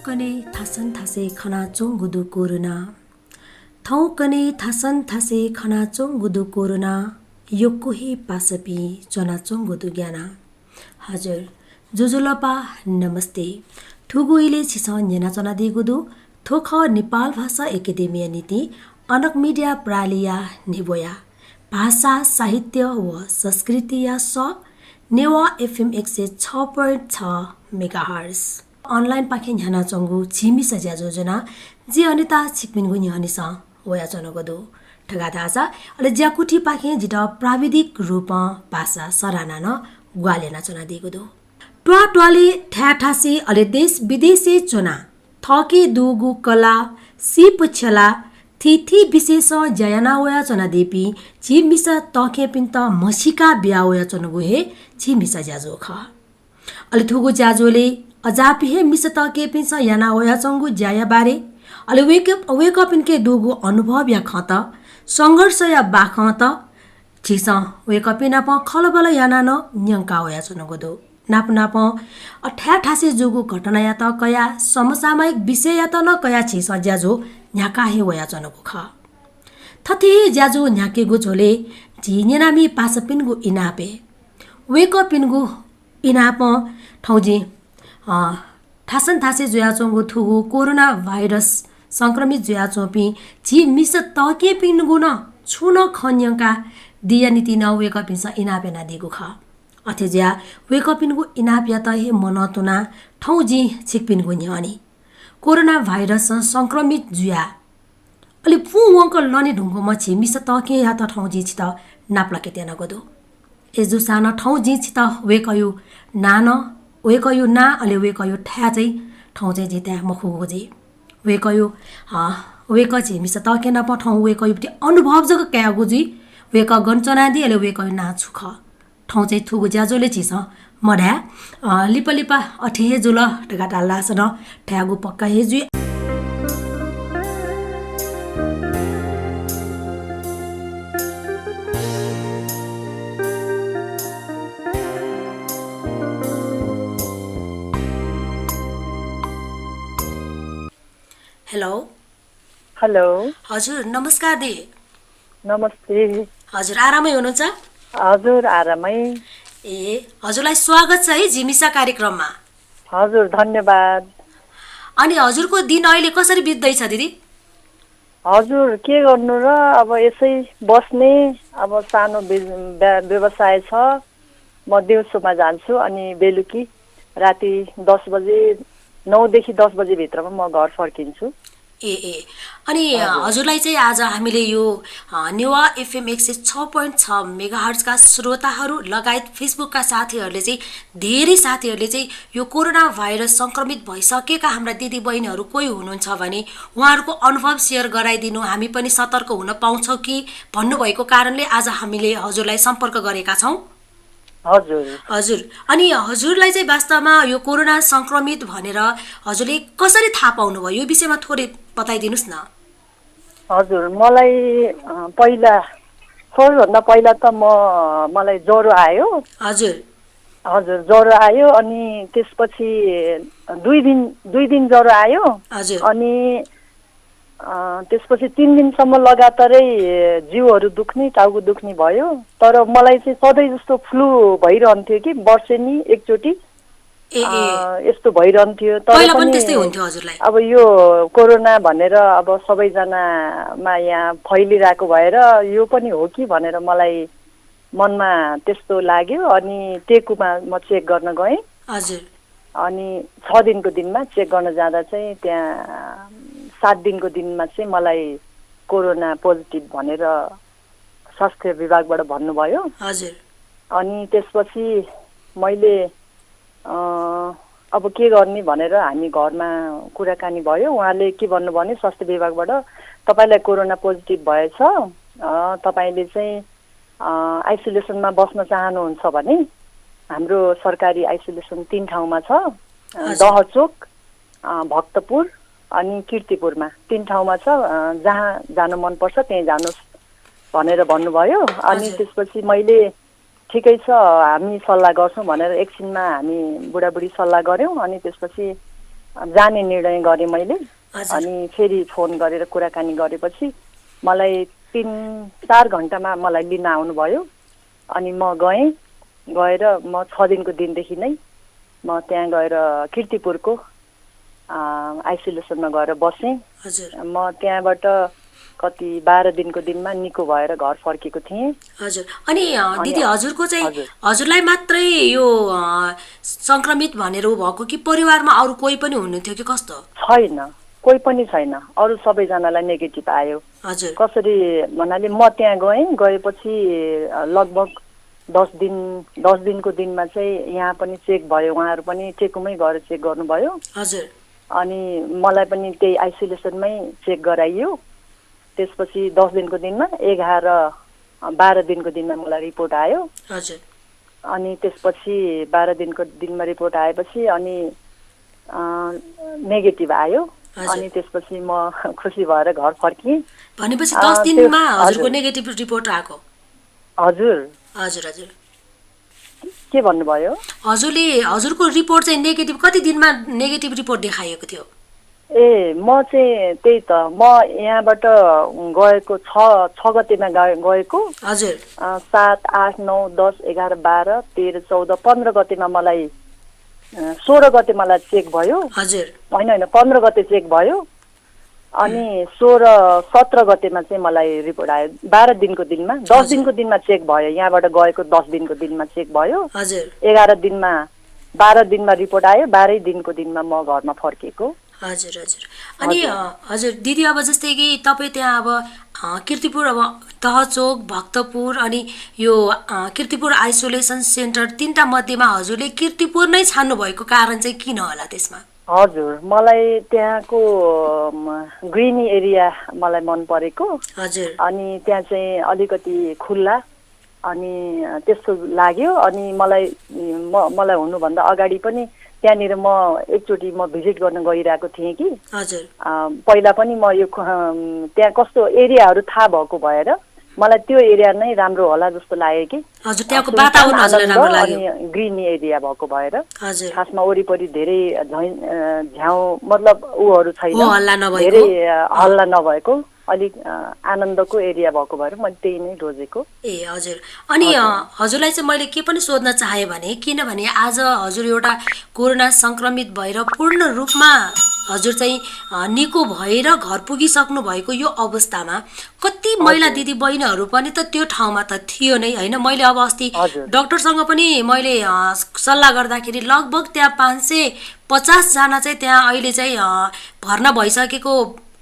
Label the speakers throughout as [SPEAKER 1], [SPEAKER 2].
[SPEAKER 1] कने थासन थासे खना चोंगुदु कोरोना थौ कने थासन थासे खना चोंगुदु कोरोना यो कोही पासपी चना चोंगुदु ज्ञाना। हजुर जुजुलपा नमस्ते ठुगुइले छिस न्याना चना दिगुदु थोख नेपाल भाषा एकाडेमिया नीति अनक मिडिया प्रालिया निबोया भाषा साहित्य व संस्कृति या स नेवा एफएम 106.6 मेगाहर्ज अनलाइन पाखे न्याना चंगु छिमी सज्या योजना जे अनिता छिकमिनगु न्यानिसा वया चनगदु ठगादासा अले ज्याकुठी पाखे जिटा प्राविधिक रूप भाषा सराना न ग्वालेना चना दिगुदु ट्वा ट्वाले ठ्याठासे अले देश विदेशे चना थके दुगु कला सिप छला थिथि विशेष जयना वया चना देपी छिमिसा तखे पिन्त मसिका ब्या वया चनगु हे छिमिसा ज्याजो ख अले थुगु ज्याजोले अजापि हे मिस तके पिन्स याना वया चंगु ज्याया बारे अले वेक अप इनके दुगु अनुभव या खत संघर्ष या बाखत छिस वेक अप इना प खलबल याना न न्यंका वया चनगु दो नाप नाप अठ्याठासे जुगु घटना या त कया समसामयिक विषय या त न कया छिस ज्याजो न्याका हे वया चनको ख थथे ज्याजो न्याकेगु झोले झिनेनामी पासपिनगु इनापे वेक पिनगु इनाप ठौजी ठासन थासे जुया चोंगु थुगु कोरोना भाइरस संक्रमित जुया चोपी झि मिस तके पिनगु न छुन खन्यका दिया नीति न वेक पिनस इनापे ना दिगु ख अथे ज्या वेक पिनगु इनाप या त हे मनतुना ठौजी छिकपिनगु न्यानी कोरोना भाइरस संक्रमित जुया अलि पु वंकल लने ढुंगो म छिमिस तके या त ठौजी छित नाप्लके तेना गदो एजु साना ठौजी छित वेकयु नान वेकयु ना अलि वेकयु ठ्या चाहिँ ठौ चाहिँ जिता मखुगो जे वेकयु वेक छिमिस तके न प ठौ वेकयु पति अनुभव जग क्यागु जी वेक गन्चना दि अलि वेकयु ना छुख ठौ चाहिँ थुगु ज्याजोले छिस मढ्या लिपलिपा अठे जुल टगा डाल्ला सन ठ्यागु पक्का हेजु हेलो
[SPEAKER 2] हेलो
[SPEAKER 1] हजुर नमस्कार दी
[SPEAKER 2] नमस्ते
[SPEAKER 1] हजुर आरामै हुनुहुन्छ
[SPEAKER 2] हजुर आरामै
[SPEAKER 1] ए हजुरलाई स्वागत छ है झिमिसा कार्यक्रममा
[SPEAKER 2] हजुर धन्यवाद
[SPEAKER 1] अनि हजुरको दिन अहिले कसरी बित्दैछ दिदी
[SPEAKER 2] हजुर के गर्नु र अब यसै बस्ने अब सानो व्यवसाय छ म दिउँसोमा जान्छु अनि बेलुकी राति 10 बजे 9 देखि 10 बजे भित्रमा म घर फर्किन्छु
[SPEAKER 1] ए अनि हजुरलाई चाहिँ आज हामीले यो नेवा एफएम 106.6 मेगाहर्जका श्रोताहरू लगायत फेसबुकका साथीहरूले चाहिँ धेरै साथीहरूले चाहिँ यो कोरोना भाइरस संक्रमित भइसकेका हाम्रा दिदी बहिनीहरू कोही हुनुहुन्छ भने उहाँहरूको अनुभव सेयर गराइदिनु हामी पनि सतर्क हुन पाउँछौँ कि भन्नुभएको कारणले आज हामीले हजुरलाई सम्पर्क गरेका छौँ
[SPEAKER 2] हजुर
[SPEAKER 1] हजुर अनि हजुरलाई चाहिँ वास्तवमा यो कोरोना संक्रमित भनेर हजुरले कसरी थाहा पाउनुभयो यो विषयमा थोरै बताइदिनुस् न
[SPEAKER 2] हजुर मलाई सबैभन्दा पहिला त मलाई ज्वरो आयो
[SPEAKER 1] हजुर
[SPEAKER 2] हजुर ज्वरो आयो अनि त्यसपछि 2 दिन ज्वरो आयो
[SPEAKER 1] हजुर
[SPEAKER 2] अनि त्यसपछि 3 दिनसम्म लगातारै जिउहरू दुख्ने टाउको दुख्ने भयो तर मलाई चाहिँ सधैँ जस्तो फ्लू भइरहन्थ्यो कि वर्षेनी एकचोटि यस्तो भइरहन्थ्यो तर पनि
[SPEAKER 1] त्यस्तै हुन्थ्यो हजुरलाई
[SPEAKER 2] अब यो कोरोना भनेर अब सबैजनामा यहाँ फैलिरहेको भएर यो पनि हो कि भनेर मलाई मनमा त्यस्तो लाग्यो अनि टेकुमा म चेक गर्न गएँ
[SPEAKER 1] हजुर
[SPEAKER 2] अनि 6 दिनको दिनमा चेक गर्न जाँदा चाहिँ त्यहाँ 7 दिनको दिनमा चाहिँ मलाई कोरोना पोजिटिभ भनेर स्वास्थ्य विभागबाट भन्नुभयो
[SPEAKER 1] हजुर
[SPEAKER 2] अनि त्यसपछि मैले अब के गर्ने भनेर हामी घरमा कुराकानी भयो उहाँले के भन्नु भने स्वास्थ्य विभागबाट तपाईलाई कोरोना पोजिटिभ भएछ तपाईले चाहिँ आइसोलेसनमा बस्न चाहनुहुन्छ भने हाम्रो सरकारी आइसोलेसन 3 ठाउँमा छ दहचोक भक्तपुर अनि कीर्तिपुरमा 3 ठाउँमा छ जहाँ जान मन पर्छ त्यही जानुस् भनेर भन्नुभयो अनि त्यसपछि मैले ठिकै छ हामी सल्लाह गर्छौं भनेर एकछिनमा हामी बुढाबुढी सल्लाह गर्यौं अनि त्यसपछि जाने निर्णय गरेँ मैले।
[SPEAKER 1] हजुर
[SPEAKER 2] अनि फेरि फोन गरेर कुराकानी गरेपछि मलाई 3-4 घन्टामा मलाई लिन आउनुभयो। अनि म गएर म 6 दिनको दिनदेखि नै म त्यहाँ गएर कीर्तिपुरको आइसोलेसनमा गएर बसेँ।
[SPEAKER 1] हजुर
[SPEAKER 2] म त्यहाँबाट कति 12 दिनको दिनमा निको भएर घर फर्केको थिएँ।
[SPEAKER 1] हजुर अनि दिदी हजुरको चाहिँ
[SPEAKER 2] हजुर।
[SPEAKER 1] हजुरलाई मात्रै यो संक्रमित भनेर भएको कि परिवारमा अरू कोही पनि हुनुहुन्थ्यो कि कस्तो?
[SPEAKER 2] छैन, कोही पनि छैन। अरू सबैजनालाई नेगेटिभ आयो।
[SPEAKER 1] हजुर
[SPEAKER 2] कसरी भन्नाले म त्यहाँ गएपछि लगभग 10 दिनको दिनमा चाहिँ यहाँ पनि चेक भयो, उहाँहरू पनि टेकुमै गएर चेक गर्नुभयो।
[SPEAKER 1] हजुर
[SPEAKER 2] अनि मलाई पनि त्यही आइसोलेसनमै चेक गराइयो। त्यसपछि 10 दिनको दिनमा 12 दिनको दिनमा मलाई रिपोर्ट आयो।
[SPEAKER 1] हजुर
[SPEAKER 2] अनि त्यसपछि 12 दिनको दिनमा रिपोर्ट आएपछि अनि नेगेटिभ आयो। अनि त्यसपछि म खुसी भएर घर फर्किएँ।
[SPEAKER 1] भनेपछि 10 दिनमा हजुरको नेगेटिभ रिपोर्ट आएको?
[SPEAKER 2] हजुर
[SPEAKER 1] हजुर हजुर
[SPEAKER 2] के भन्नुभयो?
[SPEAKER 1] हजुरको रिपोर्ट चाहिँ नेगेटिभ कति दिनमा नेगेटिभ रिपोर्ट देखाइएको थियो?
[SPEAKER 2] ए म चाहिँ त्यही त म यहाँबाट गएको 6 गतेमा गएको।
[SPEAKER 1] हजुर
[SPEAKER 2] 7, 8, 9, 10, 11, 12, 13, 14, 15 गतेमा मलाई 16 गते मलाई चेक भयो।
[SPEAKER 1] हजुर
[SPEAKER 2] होइन 15 गते चेक भयो। अनि 16, 17 गतेमा चाहिँ मलाई रिपोर्ट आयो 12 दिनको दिनमा। 10 दिनको दिनमा चेक भयो, यहाँबाट गएको 10 दिनको दिनमा चेक भयो।
[SPEAKER 1] हजुर
[SPEAKER 2] 12 दिनमा रिपोर्ट आयो। 12 दिनको दिनमा म घरमा फर्केको।
[SPEAKER 1] हजुर हजुर अनि हजुर दिदी अब जस्तै कि तपाईँ त्यहाँ अब कीर्तिपुर अब तहचोक भक्तपुर अनि यो कीर्तिपुर आइसोलेसन सेन्टर तीनटा मध्येमा हजुरले कीर्तिपुर नै छान्नु भएको कारण चाहिँ किन होला त्यसमा?
[SPEAKER 2] हजुर मलाई त्यहाँको ग्रिनी एरिया मलाई मन परेको।
[SPEAKER 1] हजुर
[SPEAKER 2] अनि त्यहाँ चाहिँ अलिकति खुल्ला अनि त्यस्तो लाग्यो। अनि मलाई हुनुभन्दा अगाडि पनि त्यहाँनिर म एकचोटि म भिजिट गर्न गइरहेको थिएँ कि।
[SPEAKER 1] हजुर
[SPEAKER 2] पहिला पनि म यो त्यहाँ कस्तो एरियाहरू थाहा भएको भएर मलाई त्यो एरिया नै राम्रो होला जस्तो लाग्यो कि।
[SPEAKER 1] हजुर त्यहाँको वातावरण हजुरलाई राम्रो लाग्यो?
[SPEAKER 2] अनि ग्रिनी एरिया भएको भएर
[SPEAKER 1] हजुर
[SPEAKER 2] खासमा वरिपरि धेरै झ्याउ मतलब उहरू छैन,
[SPEAKER 1] हल्ला नभएको,
[SPEAKER 2] धेरै हल्ला नभएको अलिक आनन्दको एरिया भएको भएर मैले त्यही नै रोजेको।
[SPEAKER 1] ए हजुर अनि हजुरलाई चाहिँ मैले के पनि सोध्न चाहे भने किनभने आज हजुर एउटा कोरोना संक्रमित भएर पूर्ण रूपमा हजुर चाहिँ निको भएर घर पुगिसक्नु भएको यो अवस्थामा कति महिला दिदी बहिनीहरू पनि त त्यो ठाउँमा त थियो नै हैन? मैले अब अस्ति डाक्टरसँग पनि मैले सल्लाह गर्दाखेरि लगभग त्यहाँ 550 जना चाहिँ त्यहाँ अहिले चाहिँ भर्ना भइसकेको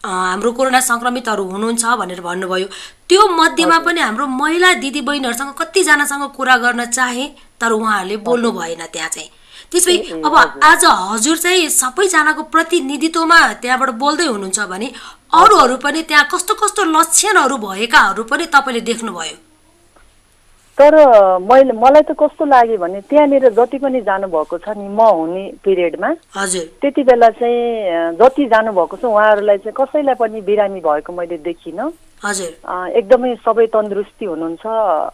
[SPEAKER 1] हाम्रो कोरोना संक्रमितहरू हुनुहुन्छ भनेर भन्नुभयो। त्यो मध्येमा पनि हाम्रो महिला दिदी बहिनीहरूसँग कतिजनासँग कुरा गर्न चाहे तर उहाँहरूले बोल्नु भएन त्यहाँ चाहिँ। त्यसै अब आज हजुर चाहिँ सबैजनाको प्रतिनिधित्वमा त्यहाँबाट बोल्दै हुनुहुन्छ भने अरूहरू पनि त्यहाँ कस्तो कस्तो लक्षणहरू भएकाहरू पनि तपाईँले देख्नुभयो?
[SPEAKER 2] तर मलाई त कस्तो लाग्यो भने त्यहाँनिर जति पनि जानुभएको छ नि म हुने पिरियडमा
[SPEAKER 1] हजुर
[SPEAKER 2] त्यति बेला चाहिँ जति जानुभएको छ उहाँहरूलाई चाहिँ कसैलाई पनि बिरामी भएको मैले देखिनँ।
[SPEAKER 1] हजुर
[SPEAKER 2] एकदमै सबै तन्दुरुस्ती हुनुहुन्छ।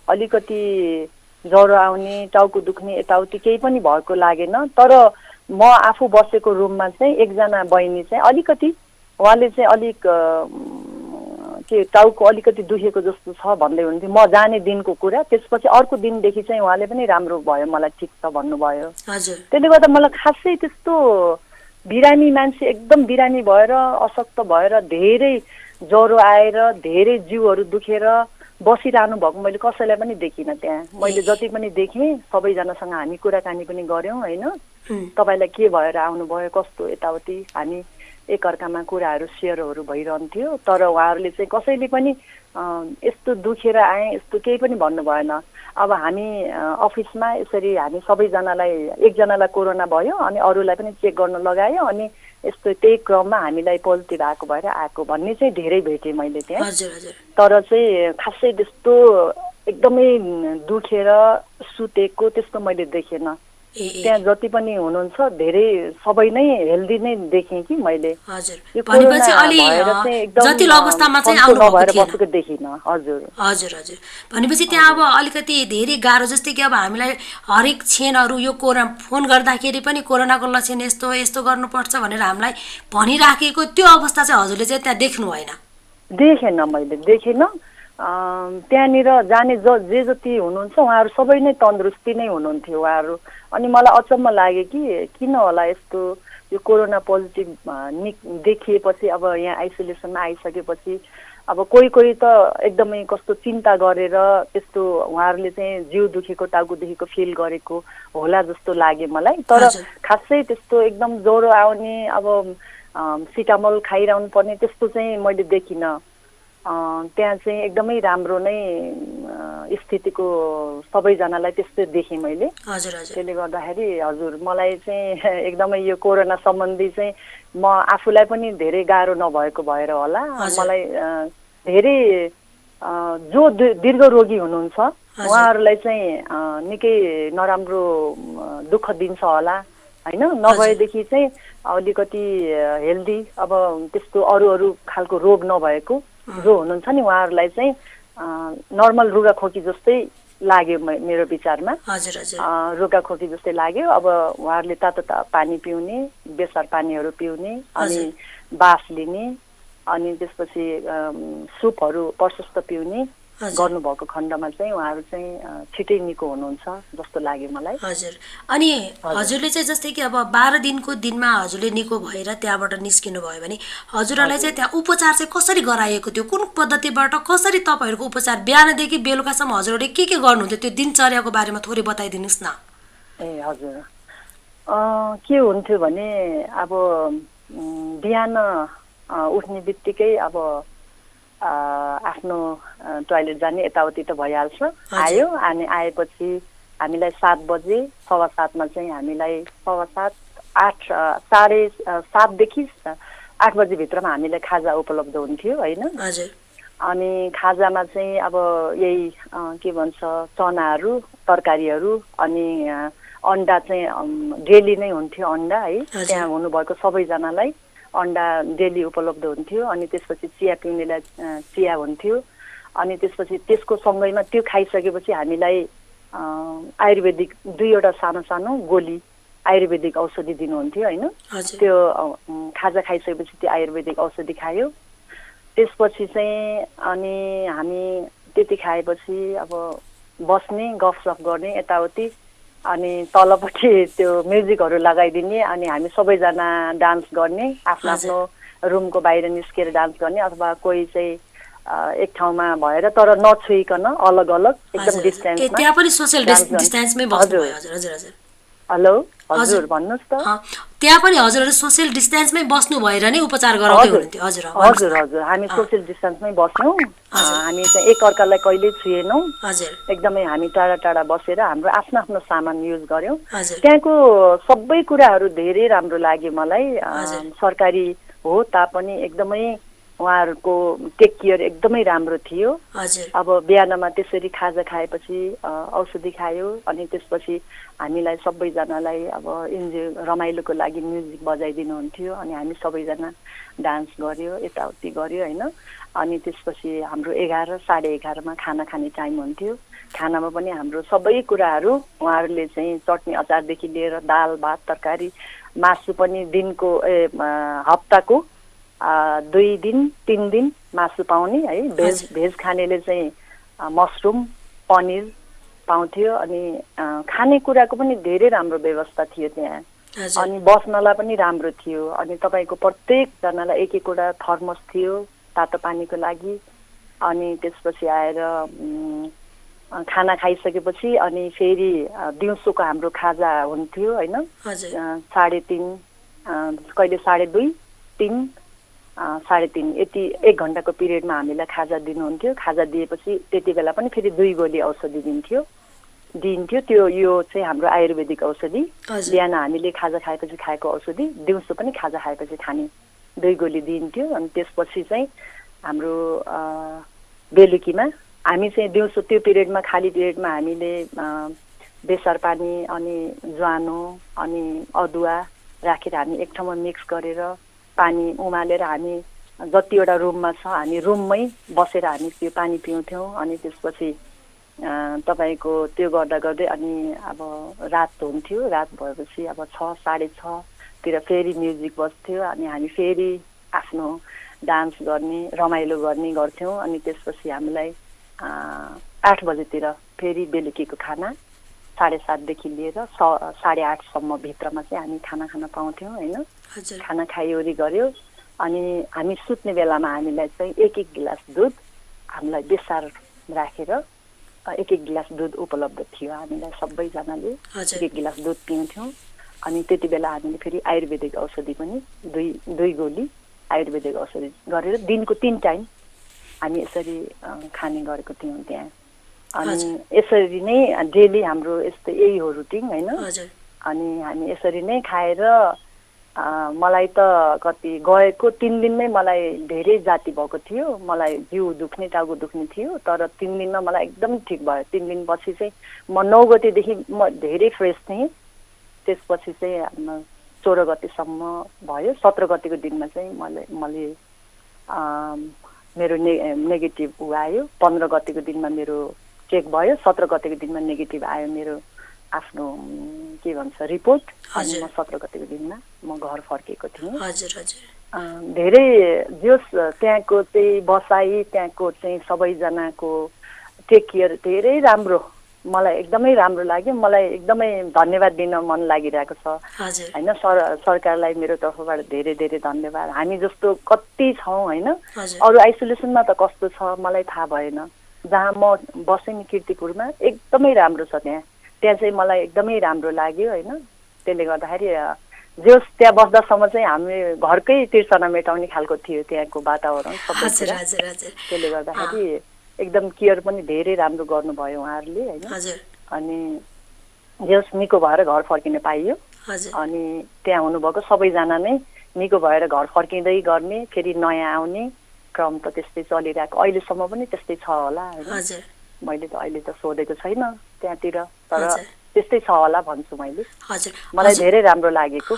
[SPEAKER 2] अलिकति ज्वरो आउने, टाउको दुख्ने यताउति केही पनि भएको लागेन। तर म आफू बसेको रुममा चाहिँ एकजना बहिनी चाहिँ अलिकति उहाँले चाहिँ अलिक के टाउको अलिकति दुखेको जस्तो छ भन्दै हुनुहुन्थ्यो। म जाने दिनको कुरा, त्यसपछि अर्को दिनदेखि चाहिँ उहाँले पनि राम्रो भयो, मलाई ठिक छ भन्नुभयो। त्यसले गर्दा मलाई खासै त्यस्तो बिरामी मान्छे एकदम बिरामी भएर अशक्त भएर धेरै ज्वरो आएर धेरै जिउहरू दुखेर बसिरहनु भएको मैले कसैलाई पनि देखिनँ। त्यहाँ मैले जति पनि देखेँ सबैजनासँग हामी कुराकानी पनि गऱ्यौँ होइन, तपाईँलाई के भएर आउनुभयो कस्तो यताउति हामी एकअर्कामा कुराहरू सेयरहरू भइरहन्थ्यो। तर उहाँहरूले चाहिँ कसैले पनि यस्तो दुखेर आएँ यस्तो केही पनि भन्नु भएन। अब हामी अफिसमा यसरी हामी सबैजनालाई एकजनालाई कोरोना भयो अनि अरूलाई पनि चेक गर्न लगायो अनि यस्तो त्यही क्रममा हामीलाई पोजिटिभ आएको भएर आएको भन्ने चाहिँ धेरै भेटेँ मैले त्यहाँ। तर चाहिँ खासै त्यस्तो एकदमै दुखेर सुतेको त्यस्तो मैले देखेन। त्यहाँ जति पनि हुनुहुन्छ धेरै सबै नै हेल्दी नै देखेँ कि मैले।
[SPEAKER 1] हजुर,
[SPEAKER 2] यो
[SPEAKER 1] भनेपछि
[SPEAKER 2] कोरोना
[SPEAKER 1] अलि
[SPEAKER 2] भएर चाहिँ एकदम
[SPEAKER 1] जटिल अवस्थामा चाहिँ
[SPEAKER 2] सन्चो
[SPEAKER 1] आउनुभएको
[SPEAKER 2] नभएर
[SPEAKER 1] थिएन।
[SPEAKER 2] बसेको देखिनँ। हजुर
[SPEAKER 1] हजुर हजुर, भनेपछि त्यहाँ अब अलिकति धेरै गाह्रो, जस्तै कि अब हामीलाई हरेक क्षणहरू यो फोन गर्दाखेरि पनि कोरोनाको लक्षण यस्तो यस्तो गर्नुपर्छ भनेर हामीलाई भनिराखेको त्यो अवस्था चाहिँ हजुरले चाहिँ त्यहाँ देख्नु भएन?
[SPEAKER 2] देखेन, मैले देखेन। त्यहाँनिर जाने जे जति हुनुहुन्छ उहाँहरू सबै नै तन्दुरुस्ती नै हुनुहुन्थ्यो उहाँहरू। अनि मलाई अचम्म लाग्यो कि किन होला यस्तो, यो कोरोना पोजिटिभ देखिएपछि अब यहाँ आइसोलेसनमा आइसकेपछि अब कोही कोही त एकदमै कस्तो चिन्ता गरेर त्यस्तो उहाँहरूले चाहिँ जिउ दुखेको टाउको दुखेको फिल गरेको होला जस्तो लाग्यो मलाई। तर खासै त्यस्तो एकदम ज्वरो आउने अब सिटामोल खाइरहनु पर्ने त्यस्तो चाहिँ मैले देखिनँ। त्यहाँ चाहिँ एकदमै राम्रो नै स्थितिको सबैजनालाई त्यस्तै देखेँ मैले। त्यसले गर्दाखेरि हजुर मलाई चाहिँ एकदमै यो कोरोना सम्बन्धी चाहिँ म आफूलाई पनि धेरै गाह्रो नभएको भएर होला, मलाई धेरै जो दीर्घ रोगी हुनुहुन्छ उहाँहरूलाई चाहिँ निकै नराम्रो दुःख दिन्छ होला होइन। नभएदेखि चाहिँ अलिकति हेल्दी अब त्यस्तो अरू खालको रोग नभएको जो हुनुहुन्छ नि उहाँहरूलाई चाहिँ नर्मल रुगाखोकी जस्तै लाग्यो मेरो विचारमा। रुगाखोकी जस्तै लाग्यो। अब उहाँहरूले तातो पानी पिउने, बेसार पानीहरू पिउने, अनि बाफ लिने, अनि त्यसपछि सुपहरू प्रशस्त पिउने गर्नुभएको खण्डमा चाहिँ उहाँहरू चाहिँ छिटै निको हुनुहुन्छ जस्तो लाग्यो मलाई।
[SPEAKER 1] हजुर, अनि हजुरले चाहिँ जस्तै कि अब 12 दिनको दिनमा हजुरले निको भएर त्यहाँबाट निस्किनु भयो भने हजुरलाई चाहिँ त्यहाँ उपचार चाहिँ कसरी गराइएको थियो? कुन पद्धतिबाट कसरी तपाईँहरूको उपचार बिहानदेखि बेलुकासम्म हजुरले के गर्नुहुन्थ्यो? त्यो दिनचर्याको बारेमा थोरै बताइदिनुहोस् न।
[SPEAKER 2] ए हजुर, के हुन्थ्यो भने अब बिहान उठ्ने बित्तिकै अब आफ्नो टोयलेट जाने यताउति त भइहाल्छ। आयो, अनि आएपछि हामीलाई 7 बजे 7:15 चाहिँ हामीलाई 7:15 8 7:30 देखि 8 बजे भित्रमा हामीलाई खाजा उपलब्ध हुन्थ्यो होइन। अनि खाजामा चाहिँ अब यही के भन्छ चनाहरू, तरकारीहरू, अनि अन्डा चाहिँ डेली नै हुन्थ्यो अन्डा है। त्यहाँ हुनुभएको सबैजनालाई अन्डा डेली उपलब्ध हुन्थ्यो। अनि त्यसपछि चिया पिउनेलाई चिया हुन्थ्यो। अनि त्यसपछि त्यसको सँगैमा त्यो खाइसकेपछि हामीलाई आयुर्वेदिक 2वटा सानो सानो गोली आयुर्वेदिक औषधि दिनुहुन्थ्यो होइन। त्यो खाजा खाइसकेपछि त्यो आयुर्वेदिक औषधि खायो। त्यसपछि चाहिँ अनि हामी त्यति खाएपछि अब बस्ने, गफसफ गर्ने यताउति, अनि तलपट्टि त्यो म्युजिकहरू लगाइदिने, अनि हामी सबैजना डान्स गर्ने, आफ्नो आफ्नो रुमको बाहिर निस्केर डान्स गर्ने, अथवा कोही चाहिँ एक ठाउँमा भएर तर नछुइकन अलग अलग एकदम डिस्टेन्समा।
[SPEAKER 1] त्यहाँ पनि सोशल डिस्टेन्समै बस्नु भयो? हजुर हजुर हजुर।
[SPEAKER 2] हेलो हजुर भन्नुहोस् त।
[SPEAKER 1] त्यहाँ पनि हजुरहरू सोशल डिस्टेन्समै बस्नु भएर नै उपचार गराउँदै हुनुहुन्थ्यो? हजुर
[SPEAKER 2] हजुर हजुर, हामी सोशल डिस्टेन्समै बस्यौँ। हामी चाहिँ एकअर्कालाई कहिल्यै छुएनौँ। एकदमै हामी टाढा टाढा बसेर हाम्रो आफ्नो आफ्नो सामान युज गऱ्यौँ। त्यहाँको सबै कुराहरू धेरै राम्रो लाग्यो मलाई। सरकारी हो तापनि एकदमै उहाँहरूको टेक केयर एकदमै राम्रो थियो। अब बिहानमा त्यसरी खाजा खाएपछि औषधि खायो, अनि त्यसपछि हामीलाई सबैजनालाई अब रमाइलोको लागि म्युजिक बजाइदिनुहुन्थ्यो, अनि हामी सबैजना डान्स गऱ्यो, यताउति गऱ्यो होइन। अनि त्यसपछि हाम्रो 11 साढे 11मा खाना खाने टाइम हुन्थ्यो। खानामा पनि हाम्रो सबै कुराहरू उहाँहरूले चाहिँ चटनी अचारदेखि लिएर दाल भात तरकारी मासु पनि दिनको हप्ताको 2 दिन 3 दिन मासु पाउने है। भेज खानेले चाहिँ मसरुम पनिर पाउँथ्यो। अनि खानेकुराको पनि धेरै राम्रो व्यवस्था थियो त्यहाँ। अनि बस्नलाई पनि राम्रो थियो। अनि तपाईँको प्रत्येकजनालाई एक एकवटा थर्मस थियो तातो पानीको लागि। अनि त्यसपछि आएर खाना खाइसकेपछि अनि फेरि दिउँसोको हाम्रो खाजा हुन्थ्यो होइन। 3:30 कहिले 2:30 3 3:30 यति 1 घन्टाको पिरियडमा हामीलाई खाजा दिनुहुन्थ्यो। खाजा दिएपछि त्यति बेला पनि फेरि 2 गोली औषधि दिन्थ्यो। त्यो यो चाहिँ हाम्रो आयुर्वेदिक औषधि। बिहान हामीले खाजा खाएपछि खाएको औषधि, दिउँसो पनि खाजा खाएपछि खाने 2 गोली दिन्थ्यो। अनि त्यसपछि चाहिँ हाम्रो बेलुकीमा हामी चाहिँ दिउँसो त्यो पिरियडमा खाली पिरियडमा हामीले बेसार पानी अनि ज्वानो अनि अदुवा राखेर हामी एक ठाउँमा मिक्स गरेर पानी उमालेर हामी जतिवटा रुममा छ हामी रुममै बसेर हामी त्यो पानी पिउँथ्यौँ। अनि त्यसपछि तपाईँको त्यो गर्दा गर्दै अनि अब रात हुन्थ्यो। रात भएपछि अब 6 साढे 6तिर फेरि म्युजिक बज्थ्यो अनि हामी फेरि आफ्नो डान्स गर्ने रमाइलो गर्ने गर्थ्यौँ। अनि त्यसपछि हामीलाई 8 बजेतिर फेरि बेलुकीको खाना 7:30देखि लिएर 8:30सम्म भित्रमा चाहिँ हामी खाना खान पाउँथ्यौँ होइन। खाना खाइवरी गऱ्यो अनि हामी सुत्ने बेलामा हामीलाई चाहिँ एक गिलास दुध हामीलाई बेसार राखेर एक गिलास दुध उपलब्ध थियो। हामीलाई सबैजनाले एक गिलास दुध पिउँथ्यौँ। अनि त्यति बेला हामीले फेरि आयुर्वेदिक औषधि पनि दुई गोली आयुर्वेदिक औषधि गरेर दिनको 3 टाइम हामी यसरी खाने गरेको थियौँ त्यहाँ। अनि यसरी नै डेली हाम्रो यस्तै यही हो रुटिन होइन। अनि हामी यसरी नै खाएर मलाई त कति गएको 3 दिनमै मलाई धेरै जाति भएको थियो। मलाई जिउ दुख्ने टाउको दुख्ने थियो तर 3 दिनमा मलाई एकदम ठिक भयो। 3 दिनपछि चाहिँ म 9 गतेदेखि म धेरै फ्रेस थिएँ। त्यसपछि चाहिँ 16 गतेसम्म भयो। 17 गतेको दिनमा चाहिँ मैले मेरो नेगेटिभ आयो। 15 गतेको दिनमा मेरो चेक भयो। 17 गतेको दिनमा नेगेटिभ आयो मेरो आफ्नो के भन्छ रिपोर्ट। अनि म 17 गतेको दिनमा म घर फर्केको थिएँ। धेरै जोस त्यहाँको चाहिँ बसाई त्यहाँको चाहिँ सबैजनाको टेक केयर धेरै राम्रो मलाई एकदमै राम्रो लाग्यो। मलाई एकदमै धन्यवाद दिन मन लागिरहेको छ होइन। सरकारलाई मेरो तर्फबाट धेरै धेरै धन्यवाद। हामी जस्तो कति छौँ होइन। अरू आइसोलेसनमा त कस्तो छ मलाई थाहा भएन। जहाँ म बसेँ नि कीर्तिपुरमा एकदमै राम्रो छ। त्यहाँ चाहिँ मलाई एकदमै राम्रो लाग्यो होइन। त्यसले गर्दाखेरि जोस त्यहाँ बस्दासम्म चाहिँ हामी घरकै तिर्सना मेटाउने खालको थियो त्यहाँको वातावरण सबै। त्यसले गर्दाखेरि एकदम केयर पनि धेरै राम्रो गर्नुभयो उहाँहरूले होइन। अनि जोस निको भएर घर फर्किन पाइयो। अनि त्यहाँ हुनुभएको सबैजना नै निको भएर घर फर्किँदै गर्ने फेरि नयाँ आउने क्रम त त्यस्तै चलिरहेको अहिलेसम्म पनि त्यस्तै छ होला होइन। मैले त अहिले त सोधेको छैन त्यहाँतिर तर त्यस्तै छ होला भन्छु मैले। मलाई धेरै राम्रो लागेको।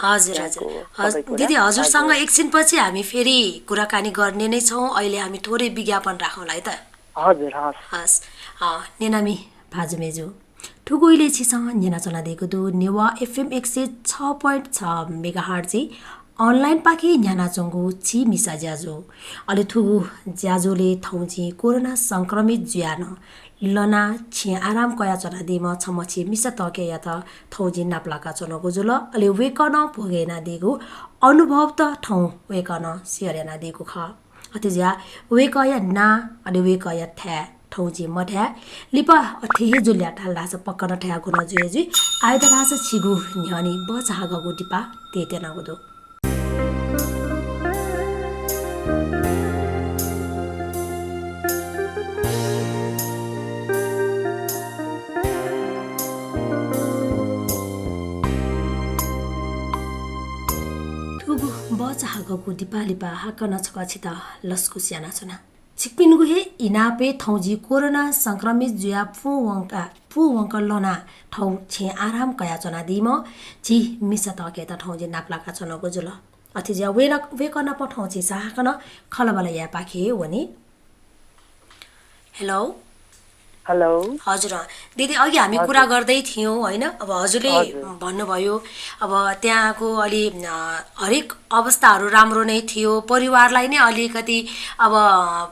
[SPEAKER 1] दिदी हजुरसँग एकछिनपछि हामी फेरि कुराकानी गर्ने नै छौँ। अहिले हामी थोरै विज्ञापन राखौँला है त।
[SPEAKER 2] हजुर हस्
[SPEAKER 1] नेनामी भाजुमेजु ठुगोइले छिसँग नेना चनादेखो नेवा FM 106.6 मेगाहर्ज अनलाइन पाखी न्याना चंगु छि मिसा ज्याजो अले थुगु ज्याजोले थौची कोरोना संक्रमित ज्यान लना छि आराम कया चना दिम छमछि मिसा तके या त थौजी नाप्लाका चनको जुल अले वेकन भोगेना दिगु अनुभव त ठौ वेकन सियरेना दिगु ख अतिज्या वेकया ना अले वेकया थ्या ठौजी मठ्या लिपा अठे जुल्या ठाल्ला छ पक्कन ठ्या गुन जुएजी आइदा रास छिगु न्यानी बचागगु दिपा तेतेना गुदु बचागगु दिपालिपा हाकन छकछिता लस्कु स्याना छना छिकपिनगु हे इनापे थौजी कोरोना संक्रमित जुया फुवंका लना थौ छे आराम कया चना दिम छि मिसा तके त थौजी नाप्लाका चनको जुल अथिज्या वेकन पठौ छि साहकन खलबल या पाखे वनी हेलो
[SPEAKER 2] हेलो
[SPEAKER 1] हजुर दिदी अघि हामी कुरा गर्दै थियौं हैन अब हजुरले भन्नुभयो अब त्यहाँको अलि हरेक अवस्थाहरू राम्रो नै थियो परिवारलाई नै अलिकति अब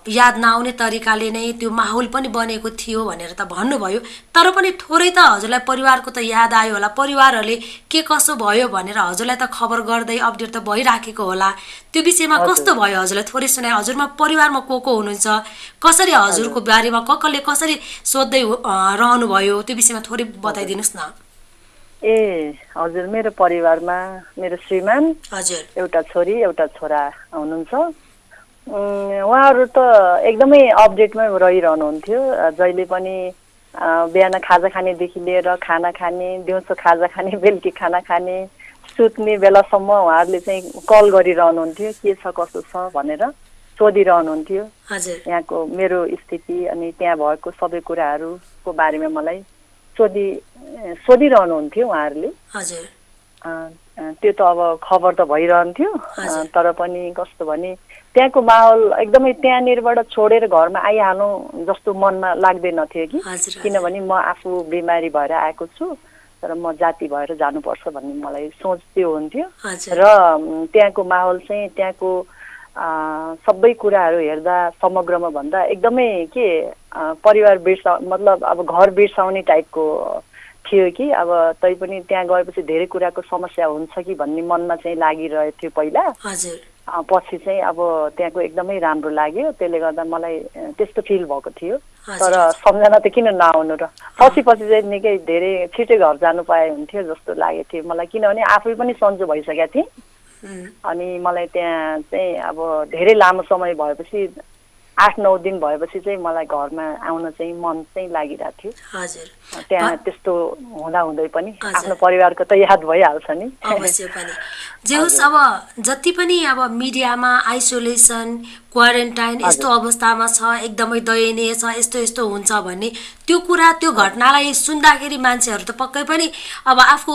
[SPEAKER 1] याद नआउने तरिकाले नै त्यो माहौल पनि बनेको थियो भनेर त भन्नुभयो तर पनि थोरै त हजुरलाई परिवारको त याद आयो होला परिवारहरूले के कसो भयो भनेर हजुरलाई त खबर गर्दै अपडेट त भइराखेको होला त्यो विषयमा कस्तो भयो हजुरलाई थोरै सुनाए हजुरमा परिवारमा को हुनुहुन्छ कसरी हजुरको बारेमा ककले कसरी सोध्दै रहनु भयो त्यो विषयमा थोरै बताइदिनुस् न
[SPEAKER 2] ए हजुर मेरो परिवारमा मेरो श्रीमान
[SPEAKER 1] हजुर
[SPEAKER 2] एउटा छोरी एउटा छोरा हुनुहुन्छ उहाँहरू त एकदमै अपडेटमै रहिरहनुहुन्थ्यो जहिले पनि बिहान खाजा खानेदेखि लिएर खाना खाने दिउँसो खाजा खाने बेलुकी खाना खाने सुत्ने बेलासम्म उहाँहरूले चाहिँ कल गरिरहनुहुन्थ्यो के छ कसो छ भनेर सोधिरहनुहुन्थ्यो यहाँको मेरो स्थिति अनि त्यहाँ भएको सबै कुराहरूको बारेमा मलाई सोधिरहनुहुन्थ्यो उहाँहरूले।
[SPEAKER 1] हजुर
[SPEAKER 2] त्यो त अब खबर त भइरहन्थ्यो,
[SPEAKER 1] हजुर
[SPEAKER 2] तर पनि कस्तो भने त्यहाँको माहौल एकदमै त्यहाँनिरबाट छोडेर घरमा आइहालौँ जस्तो मनमा लाग्दैन थियो कि,
[SPEAKER 1] हजुर
[SPEAKER 2] किनभने म आफू बिमारी भएर आएको छु, तर म जाति भएर जानुपर्छ भन्ने मलाई सोच त्यो हुन्थ्यो।
[SPEAKER 1] हजुर
[SPEAKER 2] र त्यहाँको माहौल चाहिँ त्यहाँको सबै कुराहरू हेर्दा समग्रमा भन्दा एकदमै के परिवार मतलब अब घर बिर्साउने टाइपको थियो कि, अब तैपनि त्यहाँ गएपछि धेरै कुराको समस्या हुन्छ कि भन्ने मनमा चाहिँ लागिरहेको थियो पहिला।
[SPEAKER 1] हजुर
[SPEAKER 2] पछि चाहिँ अब त्यहाँको एकदमै राम्रो लाग्यो, त्यसले गर्दा मलाई त्यस्तो फिल भएको थियो। तर सम्झना त किन नआउनु र, पछि चाहिँ निकै धेरै छिटै घर जानु पाए हुन्थ्यो जस्तो लागेको थियो मलाई, किनभने आफै पनि सन्चो भइसकेको थिएँ। अनि मलाई त्यहाँ चाहिँ अब धेरै लामो समय भएपछि 8-9 दिन भएपछि चाहिँ मलाई घरमा आउन चाहिँ मन चाहिँ लागिरहेको थियो।
[SPEAKER 1] हजुर
[SPEAKER 2] त्यहाँ त्यस्तो हुँदै पनि आफ्नो परिवारको त याद भइहाल्छ नि।
[SPEAKER 1] अवश्य पनि जे होस्, अब जति पनि अब मिडियामा आइसोलेसन क्वारेन्टाइन यस्तो अवस्थामा छ, एकदमै दयनीय छ, यस्तो यस्तो हुन्छ भन्ने त्यो कुरा त्यो घटनालाई सुन्दाखेरि मान्छेहरू त पक्कै पनि अब आफू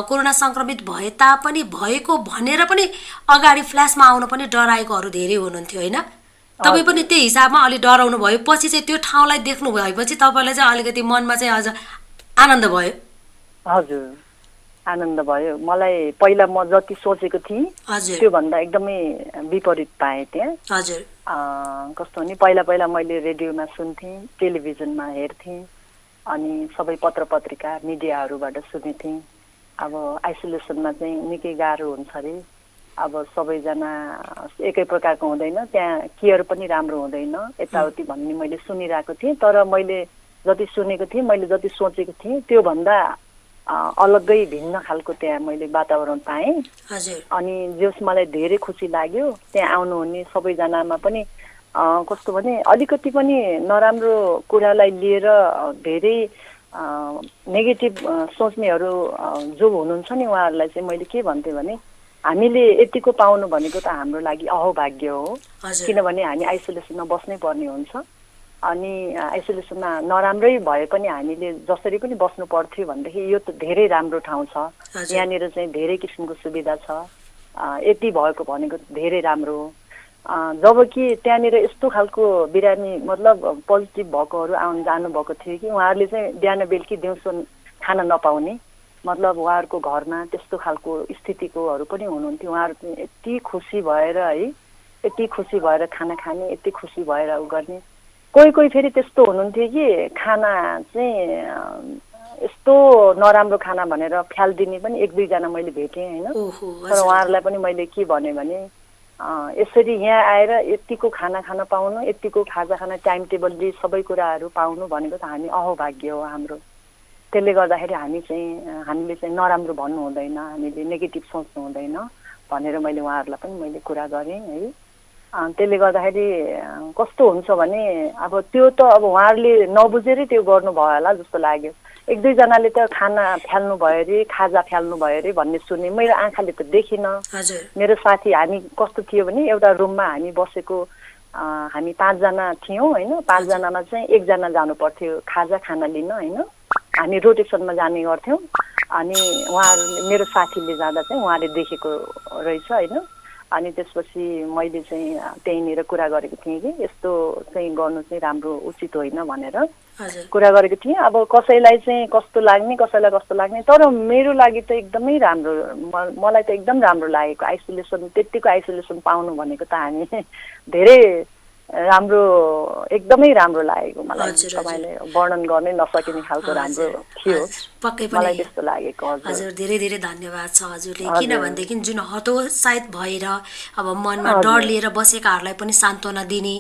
[SPEAKER 1] कोरोना सङ्क्रमित भए तापनि भएको भनेर पनि अगाडि फ्ल्यासमा आउन पनि डराएकोहरू धेरै हुनुहुन्थ्यो होइन? तपाईँ पनि त्यही हिसाबमा अलि डराउनु भयो, पछि चाहिँ त्यो ठाउँलाई देख्नु भएपछि तपाईँलाई चाहिँ अलिकति मनमा चाहिँ अझ आनन्द भयो?
[SPEAKER 2] हजुर आनन्द भयो। मलाई पहिला म जति सोचेको थिएँ त्योभन्दा एकदमै विपरीत पाएँ त्यहाँ।
[SPEAKER 1] हजुर
[SPEAKER 2] कस्तो भने पहिला पहिला मैले रेडियोमा सुन्थेँ, टेलिभिजनमा हेर्थेँ, अनि सबै पत्र पत्रिका मिडियाहरूबाट सुनेथेँ अब आइसोलेसनमा चाहिँ निकै गाह्रो हुन्छ अरे, अब सबैजना एकै प्रकारको हुँदैन, त्यहाँ केयर पनि राम्रो हुँदैन यताउति भन्ने मैले सुनिरहेको थिएँ। तर मैले जति सुनेको थिएँ, मैले जति सोचेको थिएँ त्योभन्दा अलग्गै भिन्न खालको त्यहाँ मैले वातावरण पाएँ। अनि जस मलाई धेरै खुसी लाग्यो त्यहाँ आउनुहुने सबैजनामा पनि कस्तो भने अलिकति पनि नराम्रो कुरालाई लिएर धेरै नेगेटिभ सोच्नेहरू जो हुनुहुन्छ नि, उहाँहरूलाई चाहिँ मैले के भन्थेँ भने हामीले यतिको पाउनु भनेको त हाम्रो लागि अहोभाग्य हो, किनभने हामी आइसोलेसनमा बस्नै पर्ने हुन्छ। अनि आइसोलेसनमा नराम्रै भए पनि हामीले जसरी पनि बस्नु पर्थ्यो भनेदेखि यो त धेरै राम्रो ठाउँ छ, यहाँनिर चाहिँ धेरै किसिमको सुविधा छ, यति भएको भनेको धेरै राम्रो हो। जबकि त्यहाँनिर यस्तो खालको बिरामी मतलब पोजिटिभ भएकोहरू आउनु जानुभएको थियो कि उहाँहरूले चाहिँ बिहान बेलुकी दिउँसो खाना नपाउने, मतलब उहाँहरूको घरमा त्यस्तो खालको स्थितिकोहरू पनि हुनुहुन्थ्यो। उहाँहरू चाहिँ यति खुसी भएर है, यति खुसी भएर खाना खाने, यति खुसी भएर उ गर्ने। कोही कोही फेरि त्यस्तो हुनुहुन्थ्यो कि खाना चाहिँ यस्तो नराम्रो खाना भनेर फ्यालिदिने पनि 1-2 जना मैले भेटेँ होइन। तर उहाँहरूलाई पनि मैले के भने यसरी यहाँ आएर यतिको खाना खान पाउनु, यतिको खाजा खाना टाइम टेबलले सबै कुराहरू पाउनु भनेको त हामी अहोभाग्य हो हाम्रो। त्यसले गर्दाखेरि हामीले चाहिँ नराम्रो भन्नु हुँदैन, हामीले नेगेटिभ सोच्नु हुँदैन भनेर मैले उहाँहरूलाई पनि मैले कुरा गरेँ है। त्यसले गर्दाखेरि कस्तो हुन्छ भने अब त्यो त अब उहाँहरूले नबुझेरै त्यो गर्नुभयो होला जस्तो लाग्यो। 1-2 जनाले त खाना फ्याल्नु भयो अरे, खाजा फ्याल्नु भयो अरे भन्ने सुने, मेरो आँखाले त देखिनँ। मेरो साथी हामी कस्तो थियो भने एउटा रुममा हामी बसेको, हामी 5 जना थियौँ होइन। 5 जनामा चाहिँ 1 जना जानु पर्थ्यो खाजा खाना लिन होइन, हामी रोटेसनमा जाने गर्थ्यौँ। अनि उहाँहरूले मेरो साथीले जाँदा चाहिँ उहाँले देखेको रहेछ होइन। अनि त्यसपछि मैले चाहिँ त्यहीँनिर कुरा गरेको थिएँ कि यस्तो चाहिँ गर्नु चाहिँ राम्रो उचित होइन भनेर कुरा गरेको थिएँ। अब कसैलाई चाहिँ कस्तो लाग्ने, कसैलाई कस्तो लाग्ने, तर मेरो लागि त एकदमै राम्रो, मलाई त एकदम राम्रो लागेको। आइसोलेसन, त्यतिको आइसोलेसन पाउनु भनेको त हामी धेरै राम्रो, एकदमै राम्रो लागेको मलाई। तपाईँले वर्णन गर्नै नसकिने खालको राम्रो थियो,
[SPEAKER 1] पक्कै पनि
[SPEAKER 2] मलाई त्यस्तो लागेको।
[SPEAKER 1] हजुर धेरै धेरै धन्यवाद छ हजुरले, किनभनेदेखि जुन हतोत्साहित भएर अब मनमा डर लिएर बसेकाहरूलाई पनि सान्त्वना दिने,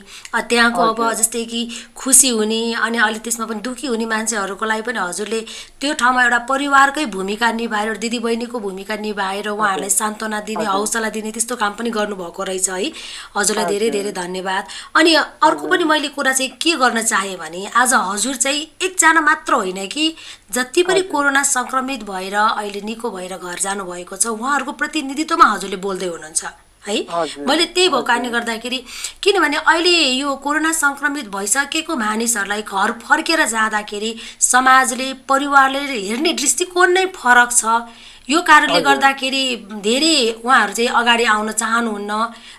[SPEAKER 1] त्यहाँको अब जस्तै कि खुसी हुने अनि अलि त्यसमा पनि दुःखी हुने मान्छेहरूको लागि पनि हजुरले त्यो ठाउँमा एउटा परिवारकै भूमिका निभाएर, दिदीबहिनीको भूमिका निभाएर उहाँहरूलाई सान्त्वना दिने, हौसला दिने त्यस्तो काम पनि गर्नुभएको रहेछ है। हजुरलाई धेरै धेरै धन्यवाद। अनि अर्को पनि मैले कुरा चाहिँ के गर्न चाहेँ भने आज हजुर चाहिँ एकजना मात्र होइन कि जति पनि कोरोना सङ्क्रमित भएर अहिले निको भएर घर जानुभएको छ उहाँहरूको प्रतिनिधित्वमा हजुरले बोल्दै हुनुहुन्छ। है।
[SPEAKER 2] हजुर
[SPEAKER 1] मैले त्यही भएको कारणले गर्दाखेरि, किनभने अहिले यो कोरोना संक्रमित भइसकेको मानिसहरूलाई घर फर्केर जाँदाखेरि समाजले, परिवारले हेर्ने दृष्टिकोण नै फरक छ। यो कारणले
[SPEAKER 2] हजुर
[SPEAKER 1] गर्दाखेरि धेरै उहाँहरू चाहिँ अगाडि आउन चाहनुहुन्न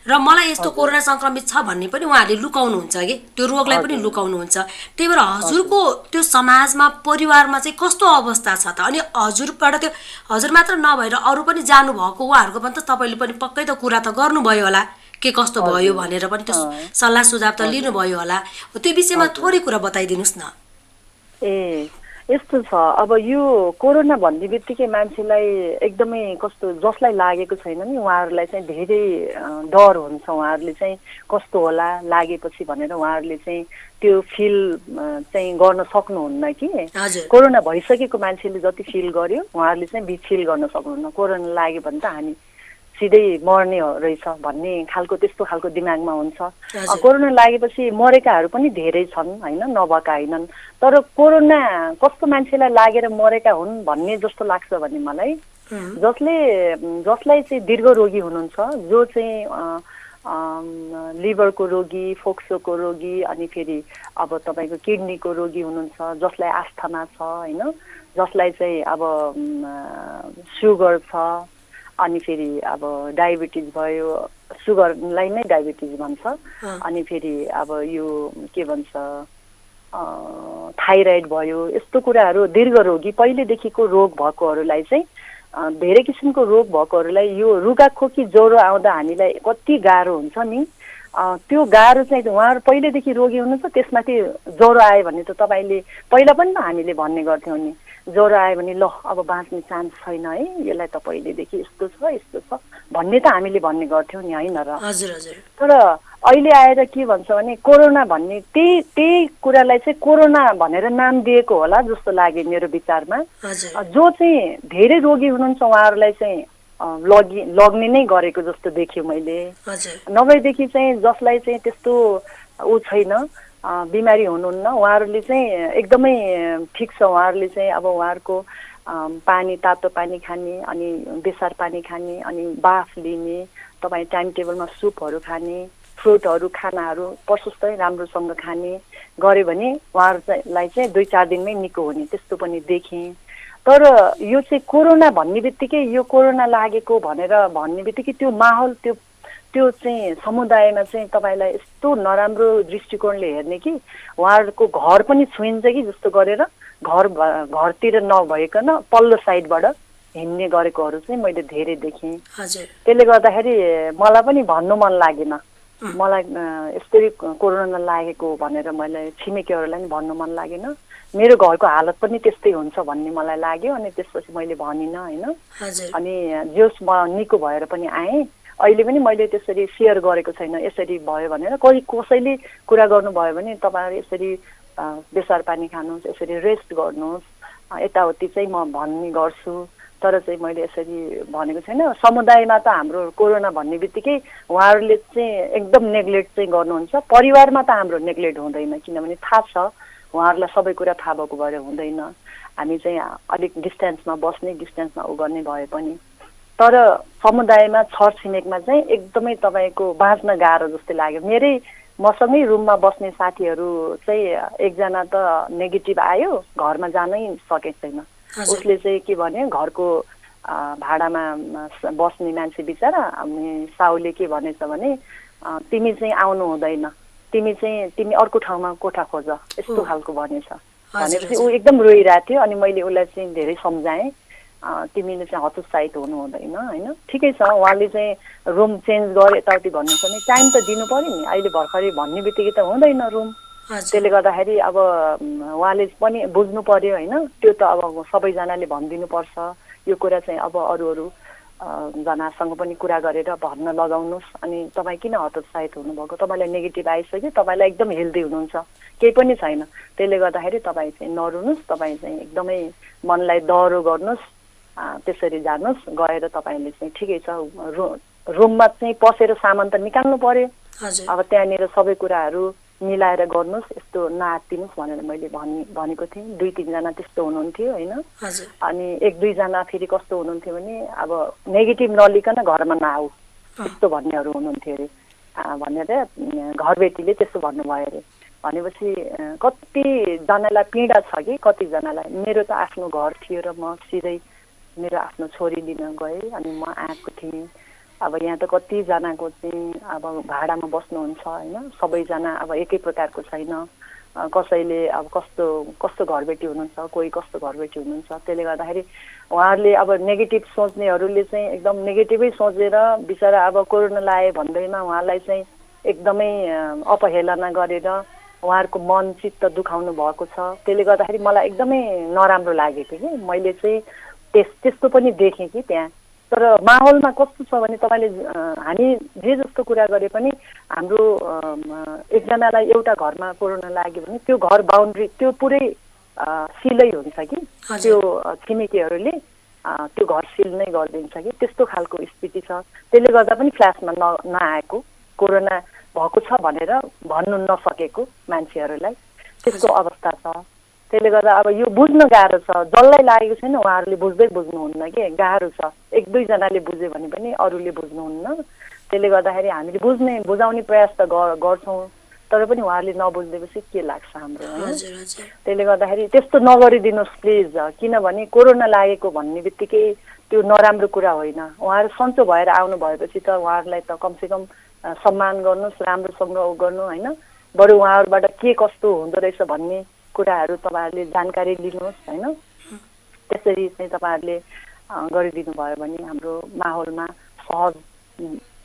[SPEAKER 1] र मलाई यस्तो
[SPEAKER 2] हजुर
[SPEAKER 1] कोरोना संक्रमित छ भन्ने पनि उहाँहरूले लुकाउनुहुन्छ कि, त्यो रोगलाई पनि
[SPEAKER 2] हजुर
[SPEAKER 1] लुकाउनुहुन्छ। त्यही भएर
[SPEAKER 2] हजुर
[SPEAKER 1] हजुरको त्यो समाजमा, परिवारमा चाहिँ कस्तो अवस्था छ त? अनि हजुरबाट त्यो हजुर मात्र नभएर अरू पनि जानुभएको उहाँहरूको पनि त तपाईँले पनि पक्कै त कुरा त गर्नुभयो होला, के कस्तो भयो
[SPEAKER 2] हजुर
[SPEAKER 1] भनेर पनि त्यो
[SPEAKER 2] अँ,
[SPEAKER 1] सल्लाह सुझाव त
[SPEAKER 2] हजुर
[SPEAKER 1] लिनुभयो होला। त्यो विषयमा
[SPEAKER 2] हजुर
[SPEAKER 1] थोरै कुरा बताइदिनुहोस् न।
[SPEAKER 2] ए यस्तो छ, अब यो कोरोना भन्ने बित्तिकै मान्छेलाई एकदमै कस्तो, जसलाई लागेको छैन नि उहाँहरूलाई चाहिँ धेरै डर हुन्छ। उहाँहरूले चाहिँ कस्तो होला लागेपछि भनेर उहाँहरूले चाहिँ त्यो फिल चाहिँ गर्न सक्नुहुन्न कि।
[SPEAKER 1] हजुर
[SPEAKER 2] कोरोना भइसकेको मान्छेले जति फिल गर्यो उहाँहरूले चाहिँ फिल गर्न सक्नुहुन्न। कोरोना लाग्यो भने त हामी सिधै मर्ने रहेछ भन्ने खालको, त्यस्तो खालको दिमागमा हुन्छ।
[SPEAKER 1] हजुर
[SPEAKER 2] कोरोना लागेपछि मरेकाहरू पनि धेरै छन् होइन, नभएका होइनन्। तर कोरोना कस्तो मान्छेलाई लागेर मरेका हुन् भन्ने जस्तो लाग्छ भने मलाई,
[SPEAKER 1] उम्,
[SPEAKER 2] जसलाई चाहिँ दीर्घ रोगी हुनुहुन्छ, जो चाहिँ लिभरको रोगी, फोक्सोको रोगी, अनि फेरि अब तपाईँको किडनीको रोगी हुनुहुन्छ, जसलाई आस्थमा छ होइन, जसलाई चाहिँ अब सुगर छ, अनि फेरि अब डायबिटिज भयो, सुगरलाई नै डायबिटिज भन्छ। अनि फेरि अब यो के भन्छ थाइराइड भयो, यस्तो कुराहरू दीर्घ रोगी, पहिलेदेखिको रोग भएकोहरूलाई चाहिँ धेरै किसिमको रोग भएकोहरूलाई यो रुगाखोकी ज्वरो आउँदा हामीलाई कति गाह्रो हुन्छ नि। त्यो गाह्रो चाहिँ उहाँहरू पहिलेदेखि रोगी हुनुहुन्छ, त्यसमाथि ज्वरो आयो भने त तपाईँले पहिला पनि त हामीले भन्ने गर्थ्यौँ नि, ज्वरो आयो भने ल अब बाँच्ने चान्स छैन है, यसलाई त पहिलेदेखि यस्तो छ यस्तो छ भन्ने त हामीले भन्ने गर्थ्यौँ नि होइन र।
[SPEAKER 1] हजुर हजुर
[SPEAKER 2] तर अहिले आएर के भन्छ भने कोरोना भन्ने त्यही कुरालाई चाहिँ कोरोना भनेर नाम दिएको होला जस्तो लाग्यो मेरो विचारमा।
[SPEAKER 1] हजुर
[SPEAKER 2] जो चाहिँ धेरै रोगी हुनुहुन्छ उहाँहरूलाई चाहिँ लग्ने नै गरेको जस्तो देखेँ मैले।
[SPEAKER 1] हजुर
[SPEAKER 2] नभएदेखि चाहिँ जसलाई चाहिँ त्यस्तो ऊ छैन, बिमारी हुनुहुन्न, उहाँहरूले चाहिँ एकदमै ठिक छ। उहाँहरूले चाहिँ अब उहाँहरूको पानी, तातो पानी खाने, अनि बेसार पानी खाने, अनि बाफ लिने, तपाईँ टाइम टेबलमा सुपहरू खाने, फ्रुटहरू, खानाहरू प्रशस्तै राम्रोसँग खाने गऱ्यो भने उहाँहरूलाई चाहिँ 2-4 दिनमै निको हुने त्यस्तो पनि देखेँ। तर यो चाहिँ कोरोना भन्ने बित्तिकै, यो कोरोना लागेको भनेर भन्ने बित्तिकै त्यो माहौल, त्यो चाहिँ समुदायमा चाहिँ तपाईँलाई यस्तो नराम्रो दृष्टिकोणले हेर्ने कि उहाँहरूको घर पनि छुइन्छ कि जस्तो गरेर, घरतिर नभइकन पल्लो साइडबाट हिँड्ने गरेकोहरू चाहिँ मैले धेरै देखेँ।
[SPEAKER 1] हजुर
[SPEAKER 2] त्यसले गर्दाखेरि मलाई पनि भन्नु मन लागेन, मलाई यस्तै कोरोना लागेको भनेर मैले छिमेकीहरूलाई पनि भन्नु मन लागेन। मेरो घरको हालत पनि त्यस्तै हुन्छ भन्ने मलाई लाग्यो, अनि त्यसपछि मैले भनिनँ होइन।
[SPEAKER 1] हजुर
[SPEAKER 2] अनि जोस् म निको भएर पनि आएँ। अहिले पनि मैले त्यसरी सेयर गरेको छैन, यसरी भयो भनेर। कसैले कुरा गर्नुभयो भने तपाईँहरू यसरी बेसार पानी खानुहोस्, यसरी रेस्ट गर्नुहोस्, यताउति चाहिँ म भन्ने गर्छु। तर चाहिँ मैले यसरी भनेको छैन। समुदायमा त हाम्रो कोरोना भन्ने बित्तिकै उहाँहरूले चाहिँ एकदम नेग्लेक्ट चाहिँ गर्नुहुन्छ। परिवारमा त हाम्रो नेग्लेक्ट हुँदैन, किनभने थाहा छ उहाँहरूलाई सबै कुरा थाहा भएको भएर हुँदैन। हामी चाहिँ अलिक डिस्टेन्समा बस्ने, डिस्टेन्समा उ गर्ने भए पनि, तर समुदायमा, छर छिमेकमा चाहिँ एकदमै तपाईँको बाँच्न गाह्रो जस्तै लाग्यो। मेरै मसँगै रुममा बस्ने साथीहरू चाहिँ एकजना त नेगेटिभ आयो, घरमा जानै सकेको छैन। उसले चाहिँ के भने, घरको भाडामा बस्ने मान्छे बिचरा, अनि साउले के भनेछ भने तिमी चाहिँ आउनु हुँदैन, तिमी अर्को ठाउँमा कोठा खोज, यस्तो खालको भनेछ। भनेपछि ऊ एकदम रोइरहेको थियो। अनि मैले उसलाई चाहिँ धेरै सम्झाएँ, तिमीले चाहिँ हतोत्साहित हुनु हुँदैन होइन। ठिकै छ, उहाँले चाहिँ रुम चेन्ज गर यताउति भन्नुहुन्छ भने टाइम त दिनु पर्यो नि। अहिले भर्खरै भन्ने बित्तिकै त हुँदैन रुम। त्यसले गर्दाखेरि अब उहाँले पनि बुझ्नु पर्यो होइन। त्यो त अब सबैजनाले भनिदिनुपर्छ यो कुरा चाहिँ। अब अरू जनासँग पनि कुरा गरेर भन्न लगाउनुहोस्। अनि तपाईँ किन हतोत्साहित हुनुभएको, तपाईँलाई नेगेटिभ आइसक्यो, तपाईँलाई एकदम हेल्दी हुनुहुन्छ, केही पनि छैन। त्यसले गर्दाखेरि तपाईँ चाहिँ नरुनुहोस्, तपाईँ चाहिँ एकदमै मनलाई दह्रो गर्नुहोस्, त्यसरी जानुहोस्। गएर तपाईँले चाहिँ ठिकै छ, रुममा चाहिँ पसेर सामान त निकाल्नु पर्यो। अब त्यहाँनिर सबै कुराहरू मिलाएर गर्नुहोस्, यस्तो नआत्तिनुहोस् भनेर मैले भनेको थिएँ। 2-3 जना त्यस्तो हुनुहुन्थ्यो होइन। अनि 1-2 जना फेरि कस्तो हुनुहुन्थ्यो भने अब नेगेटिभ नलिकन घरमा नआऊ, त्यस्तो भन्नेहरू हुनुहुन्थ्यो अरे भनेर घरबेटीले त्यस्तो भन्नुभयो अरे। भनेपछि कतिजनालाई पीडा छ कि कतिजनालाई। मेरो त आफ्नो घर थियो र म सिधै मेरो आफ्नो छोरी लिन गएँ अनि म आएको थिएँ। अब यहाँ त कतिजनाको चाहिँ अब भाडामा बस्नुहुन्छ होइन, सबैजना अब एकै प्रकारको छैन। कसैले अब कस्तो कस्तो घरबेटी हुनुहुन्छ, कोही कस्तो घरबेटी हुनुहुन्छ। त्यसले गर्दाखेरि उहाँहरूले अब नेगेटिभ सोच्नेहरूले चाहिँ एकदम नेगेटिभै सोचेर बिचरा अब कोरोना लाए भन्दैमा उहाँलाई चाहिँ एकदमै अपहेलना गरेर उहाँहरूको मन चित्त दुखाउनु भएको छ। त्यसले गर्दाखेरि मलाई एकदमै नराम्रो लागेको थियो कि मैले चाहिँ त्यस्तो पनि देखेँ कि त्यहाँ। तर माहौलमा कस्तो छ भने तपाईँले हामी जे जस्तो कुरा गरे पनि हाम्रो एकजनालाई एउटा घरमा कोरोना लाग्यो भने त्यो घर बााउन्ड्री त्यो पुरै सिलै हुन्छ कि त्यो छिमेकीहरूले त्यो घर सिल नै गरिदिन्छ कि त्यस्तो खालको स्थिति छ। त्यसले गर्दा पनि फ्ल्यासमा नआएको, कोरोना भएको छ भनेर भन्नु नसकेको मान्छेहरूलाई त्यस्तो अवस्था छ। त्यसले गर्दा अब यो बुझ्न गाह्रो छ। जसलाई लागेको छैन उहाँहरूले बुझ्नुहुन्न कि गाह्रो छ। एक दुईजनाले बुझ्यो भने पनि अरूले बुझ्नुहुन्न। त्यसले गर्दाखेरि हामीले बुझाउने प्रयास त गर्छौँ, तर पनि उहाँहरूले नबुझ्देपछि के लाग्छ हाम्रो होइन। त्यसले गर्दाखेरि त्यस्तो नगरिदिनुहोस् प्लिज। किनभने कोरोना लागेको भन्ने बित्तिकै त्यो नराम्रो कुरा होइन। उहाँहरू सन्चो भएर आउनु भएपछि त उहाँहरूलाई त कमसेकम सम्मान गर्नुहोस्, राम्रोसँग गर्नु होइन। बरु उहाँहरूबाट के कस्तो हुँदो रहेछ भन्ने कुराहरू तपाईँहरूले जानकारी लिनुहोस् होइन। त्यसरी चाहिँ तपाईँहरूले गरिदिनु भयो भने हाम्रो माहौलमा सहज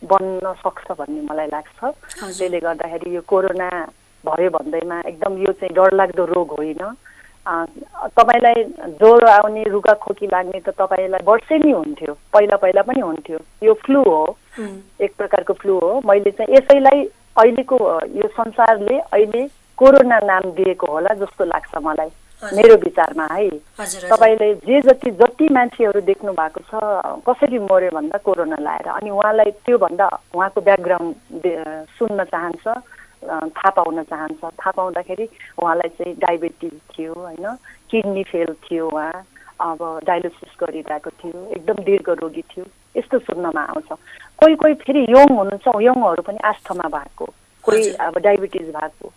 [SPEAKER 2] बन्न सक्छ भन्ने मलाई लाग्छ। त्यसले गर्दाखेरि यो कोरोना भयो भन्दैमा एकदम यो चाहिँ डरलाग्दो रोग होइन। तपाईँलाई ज्वरो आउने, रुगाखोकी लाग्ने त तपाईँलाई वर्षेनी हुन्थ्यो, पहिला पनि हुन्थ्यो। यो फ्लू हो, एक प्रकारको फ्लू हो। मैले चाहिँ यसैलाई अहिलेको यो संसारले अहिले कोरोना नाम दिएको होला जस्तो लाग्छ मलाई, मेरो विचारमा है। तपाईँले जति मान्छेहरू देख्नु भएको छ कसरी मर्यो भन्दा कोरोना लाएर, अनि उहाँलाई त्यो भन्दा उहाँको ब्याकग्राउन्ड सुन्न चाहन्छ, थाहा पाउन चाहन्छ। थाहा पाउँदाखेरि उहाँलाई चाहिँ डायबिटिज थियो होइन, किडनी फेल थियो, उहाँ अब डायलिसिस गरिरहेको थियो, एकदम दीर्घ रोगी थियो, यस्तो सुन्नमा आउँछ। कोही फेरि यङ हुनुहुन्छ, यङहरू पनि आस्थमा भएको, कोही अब डायबिटिज भएको,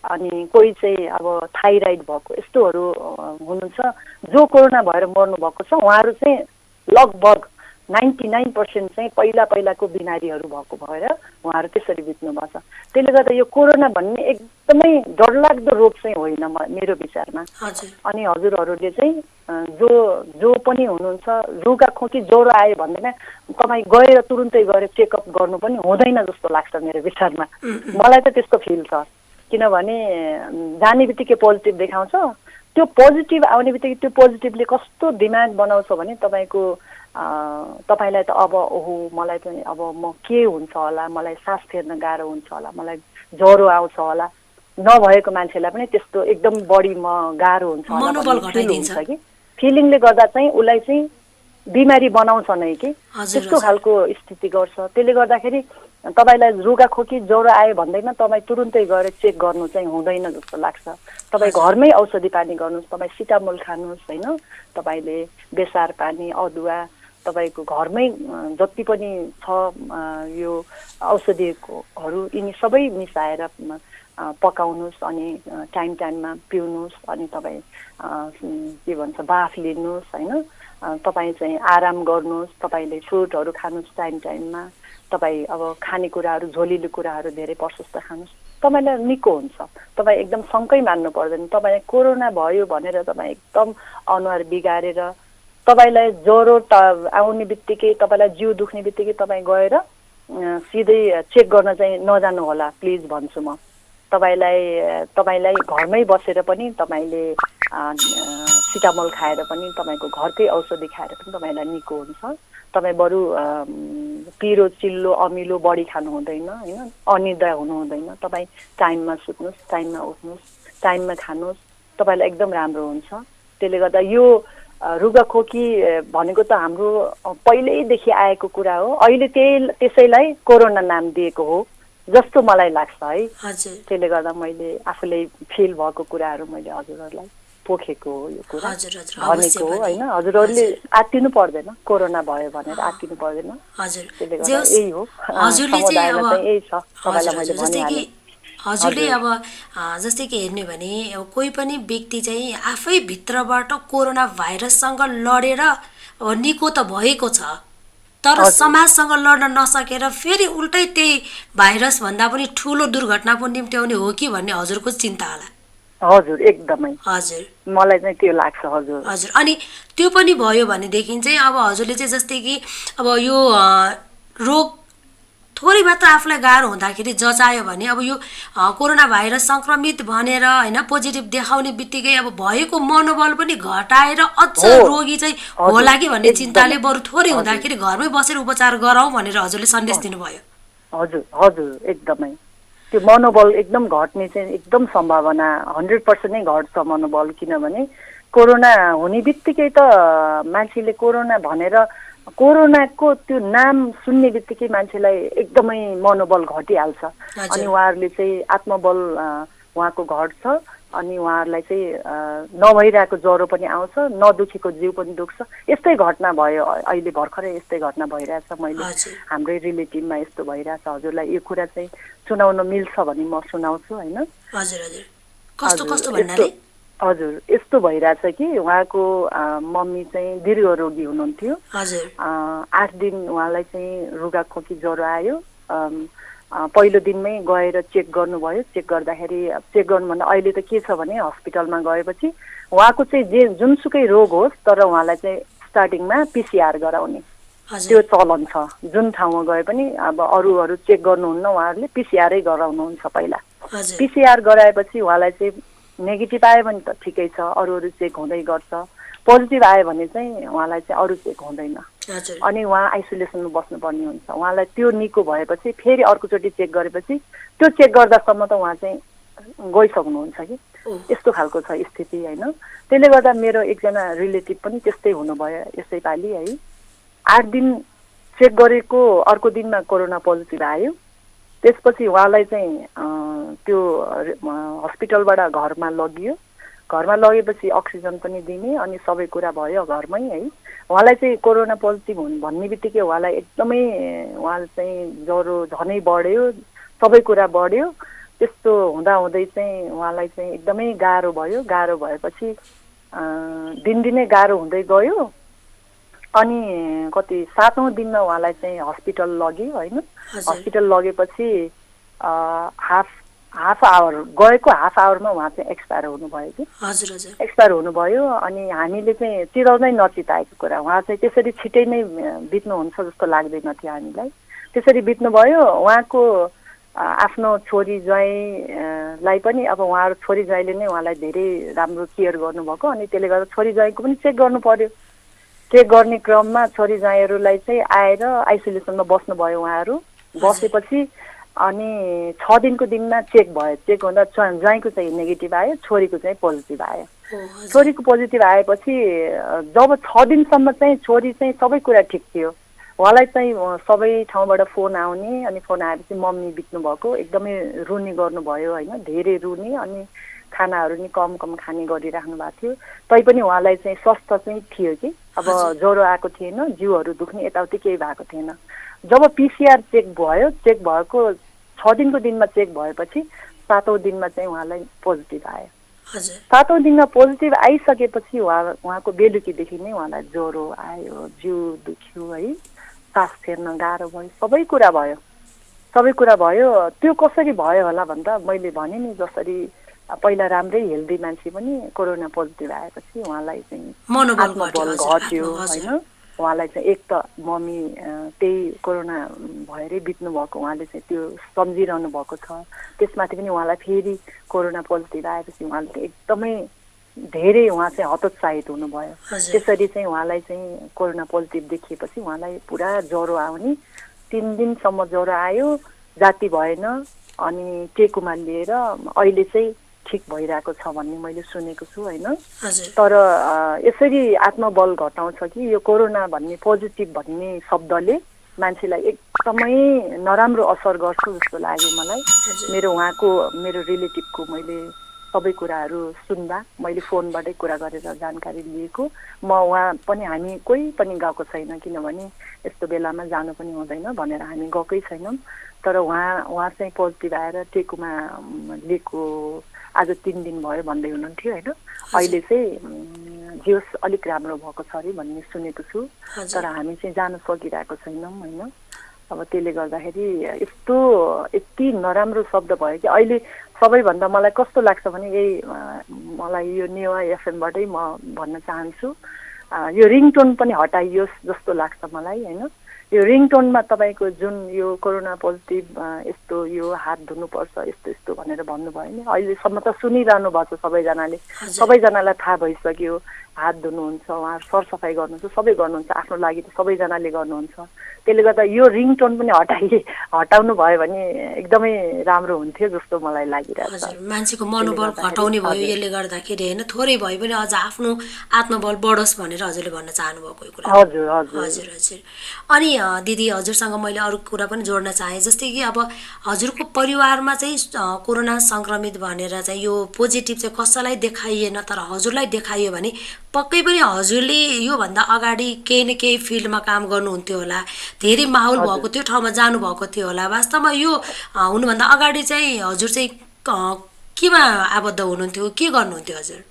[SPEAKER 2] अनि कोही चाहिँ अब थाइराइड भएको, यस्तोहरू हुनुहुन्छ जो कोरोना भएर मर्नु भएको छ। उहाँहरू चाहिँ लगभग 99% चाहिँ पहिलाको बिमारीहरू भएको भएर उहाँहरू त्यसरी बित्नु भएको छ। त्यसले गर्दा यो कोरोना भन्ने एकदमै डरलाग्दो रोग चाहिँ होइन मेरो विचारमा। अनि हजुरहरूले चाहिँ जो पनि हुनुहुन्छ, रुगाखोकी ज्वरो आयो भन्दैन तपाईँ गएर तुरुन्तै गएर चेकअप गर्नु पनि हुँदैन जस्तो लाग्छ मेरो विचारमा। मलाई त त्यस्तो फिल छ। किनभने जाने बित्तिकै पोजिटिभ देखाउँछ, त्यो पोजिटिभ आउने बित्तिकै त्यो पोजिटिभले कस्तो दिमाग बनाउँछ भने तपाईँलाई त अब ओहो मलाई पनि अब म के हुन्छ होला, मलाई सास फेर्न गाह्रो हुन्छ होला, मलाई ज्वरो आउँछ होला, नभएको मान्छेलाई पनि त्यस्तो एकदम बडीमा गाह्रो हुन्छ होला कि फिलिङले गर्दा चाहिँ उसलाई चाहिँ बिमारी बनाउँछ नै कि त्यस्तो खालको स्थिति गर्छ। त्यसले गर्दाखेरि तपाईँलाई रुगाखोकी ज्वरो आयो भन्दैमा तपाईँ तुरुन्तै गएर चेक गर्नु चाहिँ हुँदैन जस्तो लाग्छ। तपाईँ घरमै औषधि पानी गर्नुहोस्, तपाईँ सिटामोल खानुहोस् होइन, तपाईँले बेसार पानी, अदुवा तपाईँको घरमै जति पनि छ यो औषधिहरू यिनी सबै मिसाएर पकाउनुहोस् अनि टाइममा पिउनुहोस्। अनि तपाईँ के भन्छ बाफ लिनुहोस् होइन, तपाईँ चाहिँ आराम गर्नुहोस्, तपाईँले फ्रुटहरू खानुहोस् टाइममा, तपाईँ अब खानेकुराहरू झोलिलो कुराहरू धेरै प्रशस्त खानुहोस्, तपाईँलाई निको हुन्छ। तपाईँ एकदम शङ्कै मान्नु पर्दैन। तपाईँ कोरोना भयो भनेर तपाईँ एकदम अनुहार बिगारेर तपाईँलाई ज्वरो आउने बित्तिकै, तपाईँलाई जिउ दुख्ने बित्तिकै तपाईँ गएर सिधै चेक गर्न चाहिँ नजानु होला प्लिज भन्छु म। तपाईँलाई घरमै बसेर पनि तपाईँले सिटामोल खाएर पनि, तपाईँको घरकै औषधि खाएर पनि तपाईँलाई निको हुन्छ। तपाईँ बरु पिरो चिल्लो अमिलो बढी खानु हुँदैन होइन, अनिद्रा हुनु हुँदैन। तपाईँ टाइममा सुत्नुहोस्, टाइममा उठ्नुहोस्, टाइममा खानुहोस्, तपाईँलाई एकदम राम्रो हुन्छ। त्यसले गर्दा यो रुगाखोकी भनेको त हाम्रो पहिल्यैदेखि आएको कुरा हो, अहिले त्यसैलाई कोरोना नाम दिएको हो जस्तो मलाई लाग्छ है। त्यसले गर्दा मैले आफूले फिल भएको कुराहरू मैले हजुरहरूलाई पोखेको हो यो कुरा
[SPEAKER 1] हजुर हजुर अवश्य
[SPEAKER 2] भनेको
[SPEAKER 1] पनि
[SPEAKER 2] होइन। हजुरहरूले आत्तिनु पर्दैन, कोरोना भयो भनेर आत्तिनु पर्दैन।
[SPEAKER 1] हजुर
[SPEAKER 2] त्यसले गर्दा
[SPEAKER 1] जेहोस्
[SPEAKER 2] यही हो,
[SPEAKER 1] हजुरले चाहिँ
[SPEAKER 2] समुदायमा
[SPEAKER 1] अब
[SPEAKER 2] चाहिँ यही छ,
[SPEAKER 1] हजुर
[SPEAKER 2] तपाईँलाई मैले
[SPEAKER 1] हजुर जस्तै कि
[SPEAKER 2] भनिहालेँ।
[SPEAKER 1] हजुरले अब जस्तै कि हेर्ने भने अब कोही पनि व्यक्ति चाहिँ आफै भित्रबाट कोरोना भाइरससँग लडेर अब निको त भएको छ, तर समाजसँग लड्न नसकेर फेरि उल्टै त्यही भाइरस भन्दा पनि ठुलो दुर्घटना पो निम्त्याउने हो कि भन्ने हजुरको चिन्ता होला।
[SPEAKER 2] हजुर एकदमै
[SPEAKER 1] हजुर
[SPEAKER 2] मलाई चाहिँ त्यो लाग्छ। हजुर
[SPEAKER 1] हजुर अनि त्यो पनि भयो भनेदेखि चाहिँ अब हजुरले चाहिँ जस्तै कि अब यो रोग थोरै मात्र आफूलाई गाह्रो हुँदाखेरि जचायो भने अब यो कोरोना भाइरस सङ्क्रमित भनेर होइन पोजिटिभ देखाउने बित्तिकै अब भएको मनोबल पनि घटाएर अझ रोगी चाहिँ होला कि भन्ने चिन्ताले बरु थोरै हुँदाखेरि घरमै बसेर उपचार गरौँ भनेर हजुरले सन्देश दिनुभयो।
[SPEAKER 2] हजुर हजुर एकदमै त्यो मनोबल एकदम घट्ने चाहिँ एकदम सम्भावना 100% नै घट्छ मनोबल। किनभने कोरोना हुने बित्तिकै त मान्छेले कोरोना भनेर कोरोनाको त्यो नाम सुन्ने बित्तिकै मान्छेलाई एकदमै मनोबल घटिहाल्छ। अनि उहाँहरूले चाहिँ आत्मबल उहाँको घट्छ अनि उहाँहरूलाई चाहिँ नभइरहेको ज्वरो पनि आउँछ, नदुखेको जिउ पनि दुख्छ। यस्तै घटना भयो अहिले भर्खरै, यस्तै घटना भइरहेछ। मैले हाम्रै रिलेटिभमा यस्तो भइरहेछ। हजुरलाई यो कुरा चाहिँ सुनाउन मिल्छ भने म सुनाउँछु होइन।
[SPEAKER 1] हजुर हजुर कस्तो कस्तो भन्नाले?
[SPEAKER 2] हजुर यस्तो भइरहेछ कि उहाँको मम्मी चाहिँ दीर्घ रोगी हुनुहुन्थ्यो। 8 दिन उहाँलाई चाहिँ रुगा खोकी ज्वरो आयो। पहिलो दिनमै गएर चेक गर्नुभयो। चेक गर्दाखेरि चेक गर्नुभन्दा अहिले त के छ भने हस्पिटलमा गएपछि उहाँको चाहिँ जुनसुकै रोग होस् तर उहाँलाई चाहिँ स्टार्टिङमा पिसिआर गराउने त्यो चलन छ। जुन ठाउँमा गए पनि अब अरूहरू चेक गर्नुहुन्न, उहाँहरूले पिसिआरै गराउनुहुन्छ पहिला। पिसिआर गराएपछि उहाँलाई चाहिँ नेगेटिभ आयो भने त ठिकै छ, अरूहरू चेक हुँदै गर्छ। पोजिटिभ आयो भने चाहिँ उहाँलाई चाहिँ अरू चेक हुँदैन अनि उहाँ आइसोलेसनमा बस्नुपर्ने हुन्छ। उहाँलाई त्यो निको भएपछि फेरि अर्कोचोटि चेक गरेपछि त्यो चेक गर्दासम्म त उहाँ चाहिँ गइसक्नुहुन्छ कि यस्तो खालको छ स्थिति होइन। त्यसले गर्दा मेरो एकजना रिलेटिभ पनि त्यस्तै हुनुभयो यसै पालि है। 8 दिन चेक गरेको अर्को दिनमा कोरोना पोजिटिभ आयो। त्यसपछि उहाँलाई चाहिँ त्यो हस्पिटलबाट घरमा लगियो। घरमा लगेपछि अक्सिजन पनि दिने अनि सबै कुरा भयो घरमै है। उहाँलाई चाहिँ कोरोना पोजिटिभ भन्ने बित्तिकै उहाँलाई एकदमै उहाँ चाहिँ ज्वरो झनै बढ्यो, सबै कुरा बढ्यो। त्यस्तो हुँदाहुँदै चाहिँ उहाँलाई चाहिँ एकदमै गाह्रो भयो। गाह्रो भएपछि दिनदिनै गाह्रो हुँदै गयो अनि कति 7औं दिनमा उहाँलाई चाहिँ हस्पिटल लग्यो होइन। हस्पिटल लगेपछि हाफ आवर गएको हाफ आवरमा उहाँ चाहिँ एक्सपायर हुनुभयो कि। एक्सपायर हुनुभयो अनि हामीले चाहिँ चिराउँदै नचिताएको कुरा। उहाँ चाहिँ त्यसरी छिटै नै बित्नुहुन्छ जस्तो लाग्दैन थियो हामीलाई। त्यसरी बित्नुभयो। उहाँको आफ्नो छोरी ज्वाइँलाई पनि अब उहाँहरू छोरी ज्वाइँले नै उहाँलाई धेरै राम्रो केयर गर्नुभएको अनि त्यसले गर्दा छोरी ज्वाइँको पनि चेक गर्नु पर्यो। चेक गर्ने क्रममा छोरी ज्वाइँहरूलाई चाहिँ आएर आइसोलेसनमा बस्नुभयो उहाँहरू। बसेपछि अनि 6 दिनको दिनमा चेक भयो। चेक हुँदा ज्वाइँको चाहिँ नेगेटिभ आयो, छोरीको चाहिँ पोजिटिभ आयो। छोरीको पोजिटिभ आएपछि जब 6 दिनसम्म चाहिँ छोरी चाहिँ सबै कुरा ठिक थियो। उहाँलाई चाहिँ सबै ठाउँबाट फोन आउने अनि फोन आएपछि मम्मी बित्नु भएको एकदमै रुनी गर्नुभयो होइन, धेरै रुनी अनि खानाहरू नि कम खाने गरिराख्नु भएको थियो। तैपनि उहाँलाई चाहिँ स्वास्थ्य चाहिँ थियो कि अब ज्वरो आएको थिएन, जिउहरू दुख्ने यताउति केही भएको थिएन। जब पिसिआर चेक भयो, चेक भएको 6 दिनको दिनमा चेक भएपछि 7औं दिनमा चाहिँ उहाँलाई पोजिटिभ आयो। 7औं दिनमा पोजिटिभ आइसकेपछि उहाँको बेलुकीदेखि नै उहाँलाई ज्वरो आयो, जिउ दुख्यो है, सास फेर्न गाह्रो भयो, सबै कुरा भयो। त्यो कसरी भयो होला भन्दा मैले भने नि जसरी पहिला राम्रै हेल्दी मान्छे पनि कोरोना पोजिटिभ आएपछि उहाँलाई चाहिँ आत्मबल घट्यो होइन। उहाँलाई चाहिँ एक त मम्मी त्यही कोरोना भएरै बित्नु भएको उहाँले चाहिँ त्यो सम्झिरहनु भएको छ। त्यसमाथि पनि उहाँलाई फेरि कोरोना पोजिटिभ आएपछि उहाँले एकदमै धेरै उहाँ चाहिँ हतोत्साहित हुनुभयो। त्यसरी चाहिँ उहाँलाई चाहिँ कोरोना पोजिटिभ देखिएपछि उहाँलाई पुरा ज्वरो आउने, 3 दिनसम्म ज्वरो आयो, जाती भएन अनि टेकुमा लिएर अहिले चाहिँ ठिक भइरहेको छ भन्ने मैले सुनेको छु होइन। तर यसरी आत्मबल घटाउँछ कि यो कोरोना भन्ने पोजिटिभ भन्ने शब्दले मान्छेलाई एकदमै नराम्रो असर गर्छ जस्तो लाग्यो मलाई। मेरो रिलेटिभको मैले सबै कुराहरू सुन्दा मैले फोनबाटै कुरा गरेर जानकारी लिएको। म उहाँ पनि हामी कोही पनि गएको छैन, किनभने यस्तो बेलामा जानु पनि हुँदैन भनेर हामी गएकै छैनौँ। तर उहाँ चाहिँ पोजिटिभ आएर टेकुमा लिएको आज 3 दिन भयो भन्दै हुनुहुन्थ्यो होइन। अहिले चाहिँ जियोस् अलिक राम्रो भएको छ अरे भन्ने सुनेको छु, तर हामी चाहिँ जान सकिरहेको छैनौँ होइन। अब त्यसले गर्दाखेरि यति नराम्रो शब्द भयो कि अहिले सबैभन्दा मलाई कस्तो लाग्छ भने मलाई यो नेवा एफएमबाटै म भन्न चाहन्छु, यो रिङटोन पनि हटाइयोस् जस्तो लाग्छ मलाई होइन। यो रिङटोनमा तपाईँको जुन यो कोरोना पोजिटिभ यस्तो यो हात धुनुपर्छ यस्तो यस्तो भनेर भन्नुभयो नि, अहिलेसम्म त सुनिरहनु भएको छ सबैजनाले, सबैजनालाई थाहा भइसक्यो हात धुनुहुन्छ, उहाँ सरसफाइ गर्नुहुन्छ, सबै गर्नुहुन्छ, आफ्नो लागि त सबैजनाले गर्नुहुन्छ। त्यसले गर्दा यो रिङटोन पनि हटाउनु भयो भने एकदमै राम्रो हुन्थ्यो जस्तो मलाई लागिरहेको छ।
[SPEAKER 1] मान्छेको मनोबल घटाउने भयो यसले गर्दाखेरि होइन, थोरै भए पनि अझ आफ्नो आत्मबल बढोस् भनेर हजुरले भन्न चाहनु भएको कुरा।
[SPEAKER 2] हजुर हजुर
[SPEAKER 1] हजुर हजुर। अनि दिदी हजुरसँग मैले अरू कुरा पनि जोड्न चाहेँ, जस्तै कि अब हजुरको परिवारमा चाहिँ कोरोना सङ्क्रमित भनेर चाहिँ यो पोजिटिभ चाहिँ कसैलाई देखाइएन, तर हजुरलाई देखाइयो भने पक्कै पनि हजुरले योभन्दा अगाडि केही न केही फिल्डमा काम गर्नुहुन्थ्यो होला, धेरै माहौल भएको त्यो ठाउँमा जानुभएको थियो होला। वास्तवमा यो हुनुभन्दा अगाडि चाहिँ हजुर चाहिँ केमा आबद्ध हुनुहुन्थ्यो, के गर्नुहुन्थ्यो हजुर?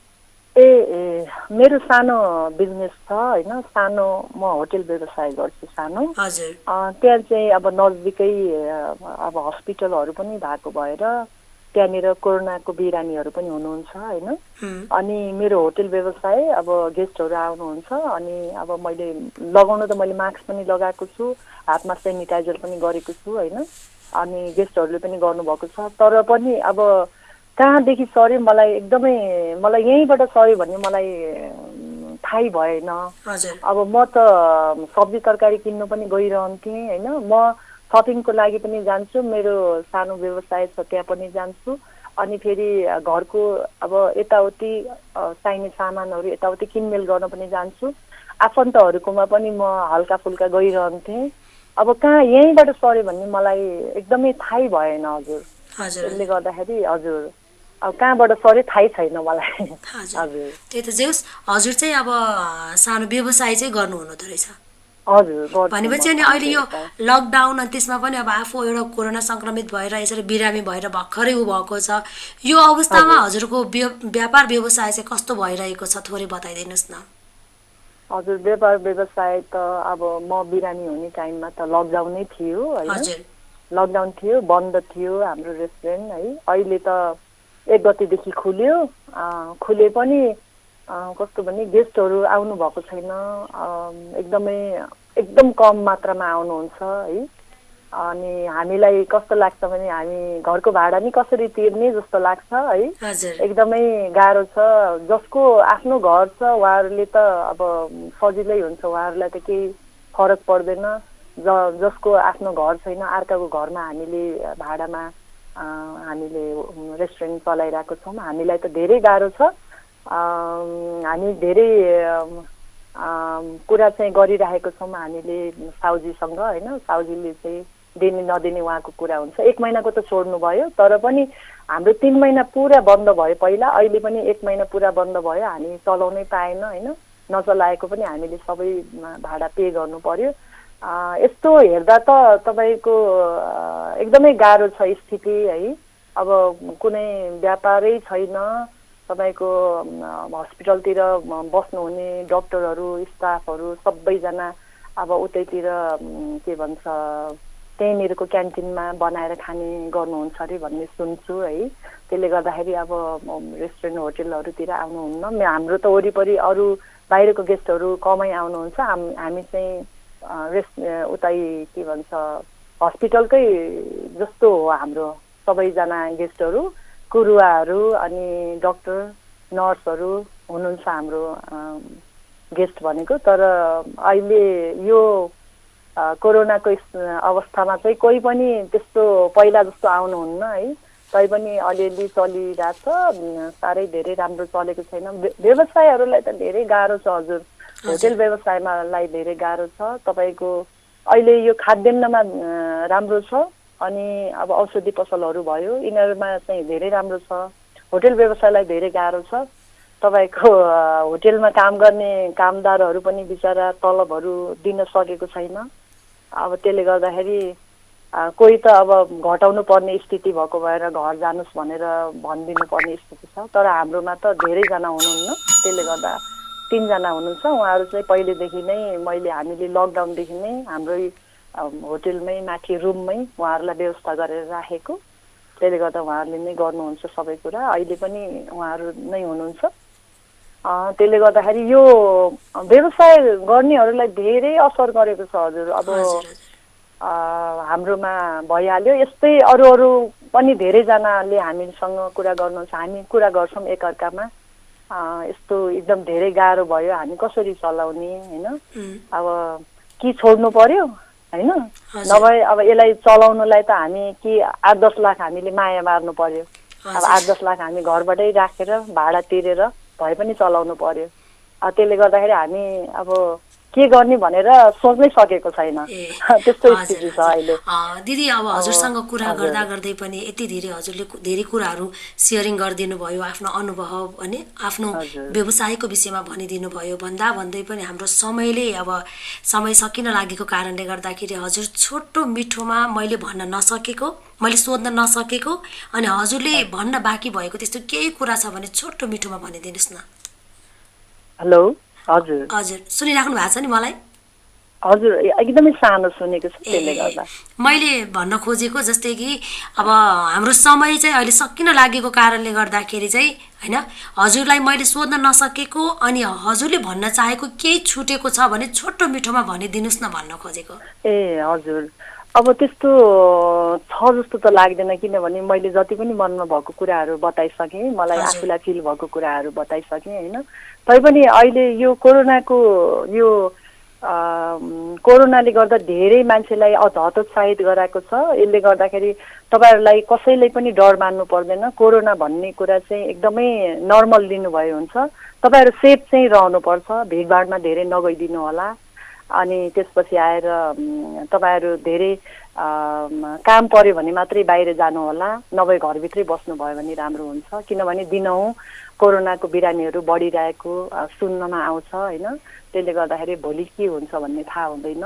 [SPEAKER 2] मेरो सानो बिजनेस छ होइन, सानो म होटेल व्यवसाय गर्छु सानो।
[SPEAKER 1] हजुर।
[SPEAKER 2] त्यहाँ चाहिँ अब नजिकै अब हस्पिटलहरू पनि भएको भएर त्यहाँनिर कोरोनाको बिरामीहरू पनि हुनुहुन्छ होइन। अनि मेरो होटेल व्यवसाय अब गेस्टहरू आउनुहुन्छ, अनि अब मैले लगाउनु त मैले मास्क पनि लगाएको छु, हातमा सेनिटाइजर पनि गरेको छु होइन। अनि गेस्टहरूले पनि गर्नुभएको छ, तर पनि अब कहाँदेखि सर्यो मलाई यहीँबाट सर्यो भन्ने मलाई थाहै भएन। अब म त सब्जी तरकारी किन्नु पनि गइरहन्थेँ होइन, म सपिङको लागि पनि जान्छु, मेरो सानो व्यवसाय छ त्यहाँ पनि जान्छु। अनि फेरि घरको अब यताउति चाहिने सामानहरू यताउति किनमेल गर्न पनि जान्छु, आफन्तहरूकोमा पनि म हल्का फुल्का गइरहन्थेँ। अब कहाँ यहीँबाट सर्यो भन्ने मलाई एकदमै थाहै भएन हजुर। त्यसले गर्दाखेरि हजुर अब कहाँबाट सर्यो थाहै छैन मलाई।
[SPEAKER 1] हजुर त्यही त जे होस्, हजुर चाहिँ अब सानो व्यवसाय चाहिँ गर्नु हुँदो रहेछ।
[SPEAKER 2] हजुर।
[SPEAKER 1] भनेपछि अनि अहिले यो लकडाउन अनि त्यसमा पनि अब आफू एउटा कोरोना सङ्क्रमित भएर यसरी बिरामी भएर भर्खरै भएको छ, यो अवस्थामा हजुरको व्यापार व्यवसाय चाहिँ कस्तो भइरहेको छ, थोरै बताइदिनुहोस् न।
[SPEAKER 2] हजुर व्यापार व्यवसाय त अब म बिरामी हुने टाइममा त लकडाउनै थियो होइन, लकडाउन थियो, बन्द थियो हाम्रो रेस्टुरेन्ट है। अहिले त 1 गतेदेखि खुले पनि कस्तो भने गेस्टहरू आउनु भएको छैन, एकदम कम मात्रामा आउनुहुन्छ है। अनि हामीलाई कस्तो लाग्छ भने हामी घरको भाडा नि कसरी तिर्ने जस्तो लाग्छ है, एकदमै गाह्रो छ। जसको आफ्नो घर छ उहाँहरूले त अब सजिलै हुन्छ, उहाँहरूलाई त केही फरक पर्दैन। जसको आफ्नो घर छैन अर्काको घरमा हामीले भाडामा हामीले रेस्टुरेन्ट चलाइरहेको छौँ, हामीलाई त धेरै गाह्रो छ। हामी धेरै कुरा चाहिँ गरिरहेको छौँ हामीले साउजीसँग होइन, साउजीले चाहिँ दिने नदिने उहाँको कुरा हुन्छ। 1 महिनाको त छोड्नु भयो, तर पनि हाम्रो 3 महिना पुरा बन्द भयो पहिला, अहिले पनि 1 महिना पुरा बन्द भयो, हामी चलाउनै पाएन होइन। नचलाएको पनि हामीले सबै भाडा पे गर्नु पर्यो। यस्तो हेर्दा त तपाईँको एकदमै गाह्रो छ स्थिति है। अब कुनै व्यापारै छैन, तपाईँको हस्पिटलतिर बस्नुहुने डक्टरहरू स्टाफहरू सबैजना अब उतैतिर के भन्छ त्यहीँनिरको क्यान्टिनमा बनाएर खाने गर्नुहुन्छ अरे भन्ने सुन्छु है। त्यसले गर्दाखेरि अब रेस्टुरेन्ट होटेलहरूतिर आउनुहुन्न। हाम्रो त वरिपरि अरू बाहिरको गेस्टहरू कमै आउनुहुन्छ, हामी चाहिँ उतै के भन्छ हस्पिटलकै जस्तो हो हाम्रो सबैजना गेस्टहरू, कुरुवाहरू अनि डक्टर नर्सहरू हुनुहुन्छ हाम्रो गेस्ट भनेको। तर अहिले यो कोरोनाको अवस्थामा चाहिँ कोही पनि त्यस्तो पहिला जस्तो आउनुहुन्न है। तैपनि अलिअलि चलिरहेछ, साह्रै धेरै राम्रो चलेको छैन। व्यवसायहरूलाई त धेरै गाह्रो छ हजुर, होटेल व्यवसायमालाई धेरै गाह्रो छ। तपाईँको अहिले यो खाद्यान्नमा राम्रो छ, अनि अब औषधि पसलहरू भयो यिनीहरूमा चाहिँ धेरै राम्रो छ। होटेल व्यवसायलाई धेरै गाह्रो छ। तपाईँको होटेलमा काम गर्ने कामदारहरू पनि बिचरा तलबहरू दिन सकेको छैन। अब त्यसले गर्दाखेरि कोही त अब घटाउनु पर्ने स्थिति भएको भएर घर जानुहोस् भनेर भनिदिनु पर्ने स्थिति छ। तर हाम्रोमा त धेरैजना हुनुहुन्न, त्यसले गर्दा 3 जना हुनुहुन्छ। उहाँहरू चाहिँ पहिलेदेखि नै हामीले लकडाउनदेखि नै हाम्रै होटेलमै माथि रुममै उहाँहरूलाई व्यवस्था गरेर राखेको। त्यसले गर्दा उहाँहरूले नै गर्नुहुन्छ सबै कुरा। अहिले पनि उहाँहरू नै हुनुहुन्छ। त्यसले गर्दाखेरि यो व्यवसाय गर्नेहरूलाई धेरै असर गरेको छ हजुर। अब हाम्रोमा भइहाल्यो यस्तै अरू पनि धेरैजनाले हामीसँग कुरा गर्नुहुन्छ, हामी कुरा गर्छौँ एकअर्कामा। यस्तो एकदम धेरै गाह्रो भयो, हामी कसरी चलाउने होइन, अब कि छोड्नु पर्यो होइन, नभए अब यसलाई चलाउनुलाई त हामी कि 8-10 लाख हामीले माया मार्नु पर्यो। अब 8-10 लाख हामी घरबाटै राखेर भाडा तिरेर भए पनि चलाउनु पर्यो। त्यसले गर्दाखेरि हामी अब के गर्ने भनेर सोच्नै सकेको छैन। त्यस्तो स्थिति छ अहिले।
[SPEAKER 1] दिदी अब हजुरसँग कुरा गर्दा गर्दै पनि यति धेरै हजुरले धेरै कुराहरू सेयरिङ गरिदिनु भयो, आफ्नो अनुभव अनि आफ्नो व्यवसायको विषयमा भनिदिनु भयो। भन्दा भन्दै पनि हाम्रो समय सकिन लागेको कारणले गर्दाखेरि हजुर छोटो मिठोमा मैले भन्न नसकेको, मैले सोध्न नसकेको अनि हजुरले भन्न बाँकी भएको त्यस्तो केही कुरा छ भने छोटो मिठोमा भनिदिनुहोस् न।
[SPEAKER 2] हेलो हजुर
[SPEAKER 1] हजुर सुनिराख्नु भएको छ नि मलाई?
[SPEAKER 2] हजुर एकदमै सानो सुनेको छु, त्यसले गर्दा
[SPEAKER 1] मैले भन्न खोजेको जस्तै कि अब हाम्रो समय चाहिँ अहिले सकिन लागेको कारणले गर्दाखेरि चाहिँ हैन हजुरलाई मैले सोध्न नसकेको अनि हजुरले भन्न चाहेको केही छुटेको छ भने छोटो मिठोमा भनिदिनुस् न भन्न खोजेको।
[SPEAKER 2] हजुर अब त्यस्तो छ जस्तो त लाग्दैन, किनभने मैले जति पनि मनमा भएको कुराहरू बताइसकेँ, मलाई आफूलाई फिल भएको कुराहरू बताइसकेँ होइन। तैपनि अहिले यो कोरोनाले गर्दा धेरै मान्छेलाई हतोत्साहित गराएको छ। यसले गर्दाखेरि तपाईँहरूलाई कसैले पनि डर मान्नु पर्दैन। कोरोना भन्ने कुरा चाहिँ एकदमै नर्मल लिनुभयो हुन्छ। तपाईँहरू सेफ चाहिँ रहनुपर्छ, भिडभाडमा धेरै नगइदिनु होला। अनि त्यसपछि आएर तपाईँहरू धेरै काम पर्यो भने मात्रै बाहिर जानु होला, नभए घरभित्रै बस्नुभयो भने राम्रो हुन्छ। किनभने दिनहुँ कोरोनाको बिरामीहरू बढिरहेको सुन्नमा आउँछ होइन। त्यसले गर्दाखेरि भोलि के हुन्छ भन्ने थाहा हुँदैन।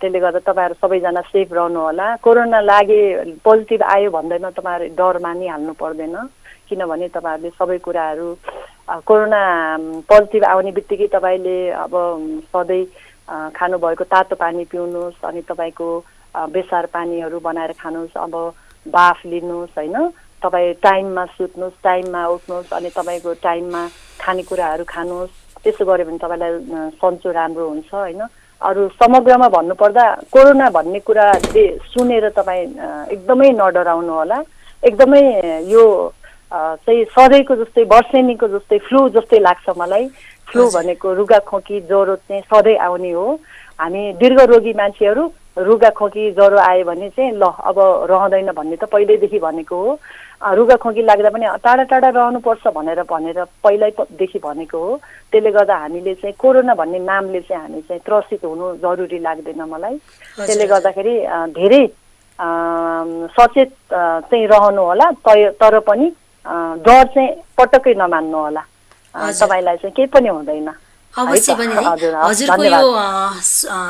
[SPEAKER 2] त्यसले गर्दा तपाईँहरू सबैजना सेफ रहनु होला। कोरोना लागे पोजिटिभ आयो भन्दैमा तपाईँहरू डर मानिहाल्नु पर्दैन, किनभने तपाईँहरूले सबै कुराहरू कोरोना पोजिटिभ आउने बित्तिकै तपाईँले अब सधैँ खानुभएको तातो पानी पिउनुहोस्, अनि तपाईँको बेसार पानीहरू बनाएर खानुहोस्, अब बाफ लिनुहोस् होइन। तपाईँ टाइममा सुत्नुहोस्, टाइममा उठ्नुहोस्, अनि तपाईँको टाइममा खानेकुराहरू खानुहोस्। त्यसो गऱ्यो भने तपाईँलाई सन्चो राम्रो हुन्छ होइन। अरू समग्रमा भन्नुपर्दा कोरोना भन्ने कुरा सुनेर तपाईँ एकदमै नडराउनु होला। एकदमै यो चाहिँ सधैँको जस्तै वर्षेनीको जस्तै फ्लू जस्तै लाग्छ मलाई। फ्लू भनेको रुगा खोकी ज्वरो चाहिँ सधैँ आउने हो। हामी दीर्घरोगी मान्छेहरू रुगा खोकी ज्वरो आयो भने चाहिँ ल अब रहँदैन भन्ने त पहिल्यैदेखि भनेको हो। रुगा खोकी लाग्दा पनि टाढा टाढा रहनुपर्छ भनेर पहिल्यैदेखि भनेको हो। त्यसले गर्दा हामीले चाहिँ कोरोना भन्ने नामले चाहिँ हामी चाहिँ त्रसित हुनु जरुरी लाग्दैन मलाई। त्यसले गर्दाखेरि धेरै सचेत चाहिँ रहनु होला, तर पनि डर चाहिँ पटक्कै नमान्नु होला। तपाईँलाई चाहिँ केही पनि हुँदैन।
[SPEAKER 1] अवश्य पनि हजुरको यो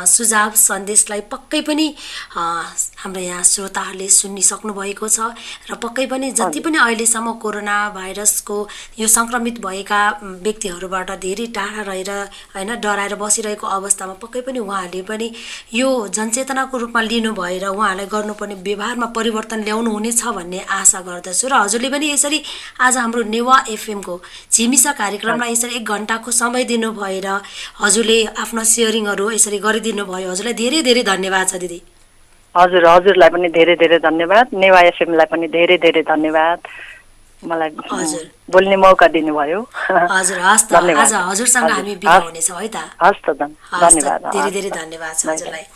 [SPEAKER 1] सुझाव सन्देशलाई पक्कै पनि हाम्रो यहाँ श्रोताहरूले सुनिसक्नु भएको छ र पक्कै पनि जति पनि अहिलेसम्म कोरोना भाइरसको यो सङ्क्रमित भएका व्यक्तिहरूबाट धेरै टाढा रहेर होइन डराएर बसिरहेको अवस्थामा पक्कै पनि उहाँहरूले पनि यो जनचेतनाको रूपमा लिनु भएर उहाँहरूलाई गर्नुपर्ने व्यवहारमा परिवर्तन ल्याउनु हुनेछ भन्ने आशा गर्दछु। र हजुरले पनि यसरी आज हाम्रो नेवा एफएमको झिमिसा कार्यक्रमलाई यसरी 1 घण्टाको समय दिनुभयो र हजुरले आफ्नो सेयरिङहरू यसरी गरिदिनु भयो। हजुरलाई धेरै धेरै धन्यवाद छ दिदी।
[SPEAKER 2] हजुरलाई पनि धेरै धेरै धन्यवाद। नेवा एफएमलाई पनि धेरै धेरै धन्यवाद, मलाई बोल्ने मौका दिनुभयो।
[SPEAKER 1] हजुर हस् त, आज हजुरसँग हामी बिदा हुनेछौँ है त।
[SPEAKER 2] हस् त, धन्यवाद,
[SPEAKER 1] धेरै धेरै धन्यवाद छ हजुरलाई।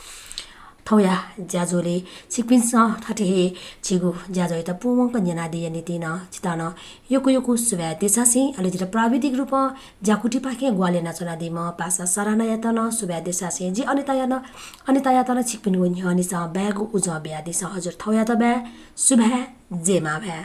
[SPEAKER 1] थौया ज्याजोले सिक्पिन्स ठठे छिगु ज्याजो त पुमङ पन्जना दिए नीति न चितान योको सुभ्या देशासी अलितिर प्राविधिक रूप ज्याकुटी पाखे ग्वाले नचना दिम पासा सराना यातन सुभ्या देशासी जी अनिता यातन छिक्पिन गुन्ह अनिसा ब्याग उज ब्या दिस हजुर थौया त ब्या सुभ्या जेमा भ्या।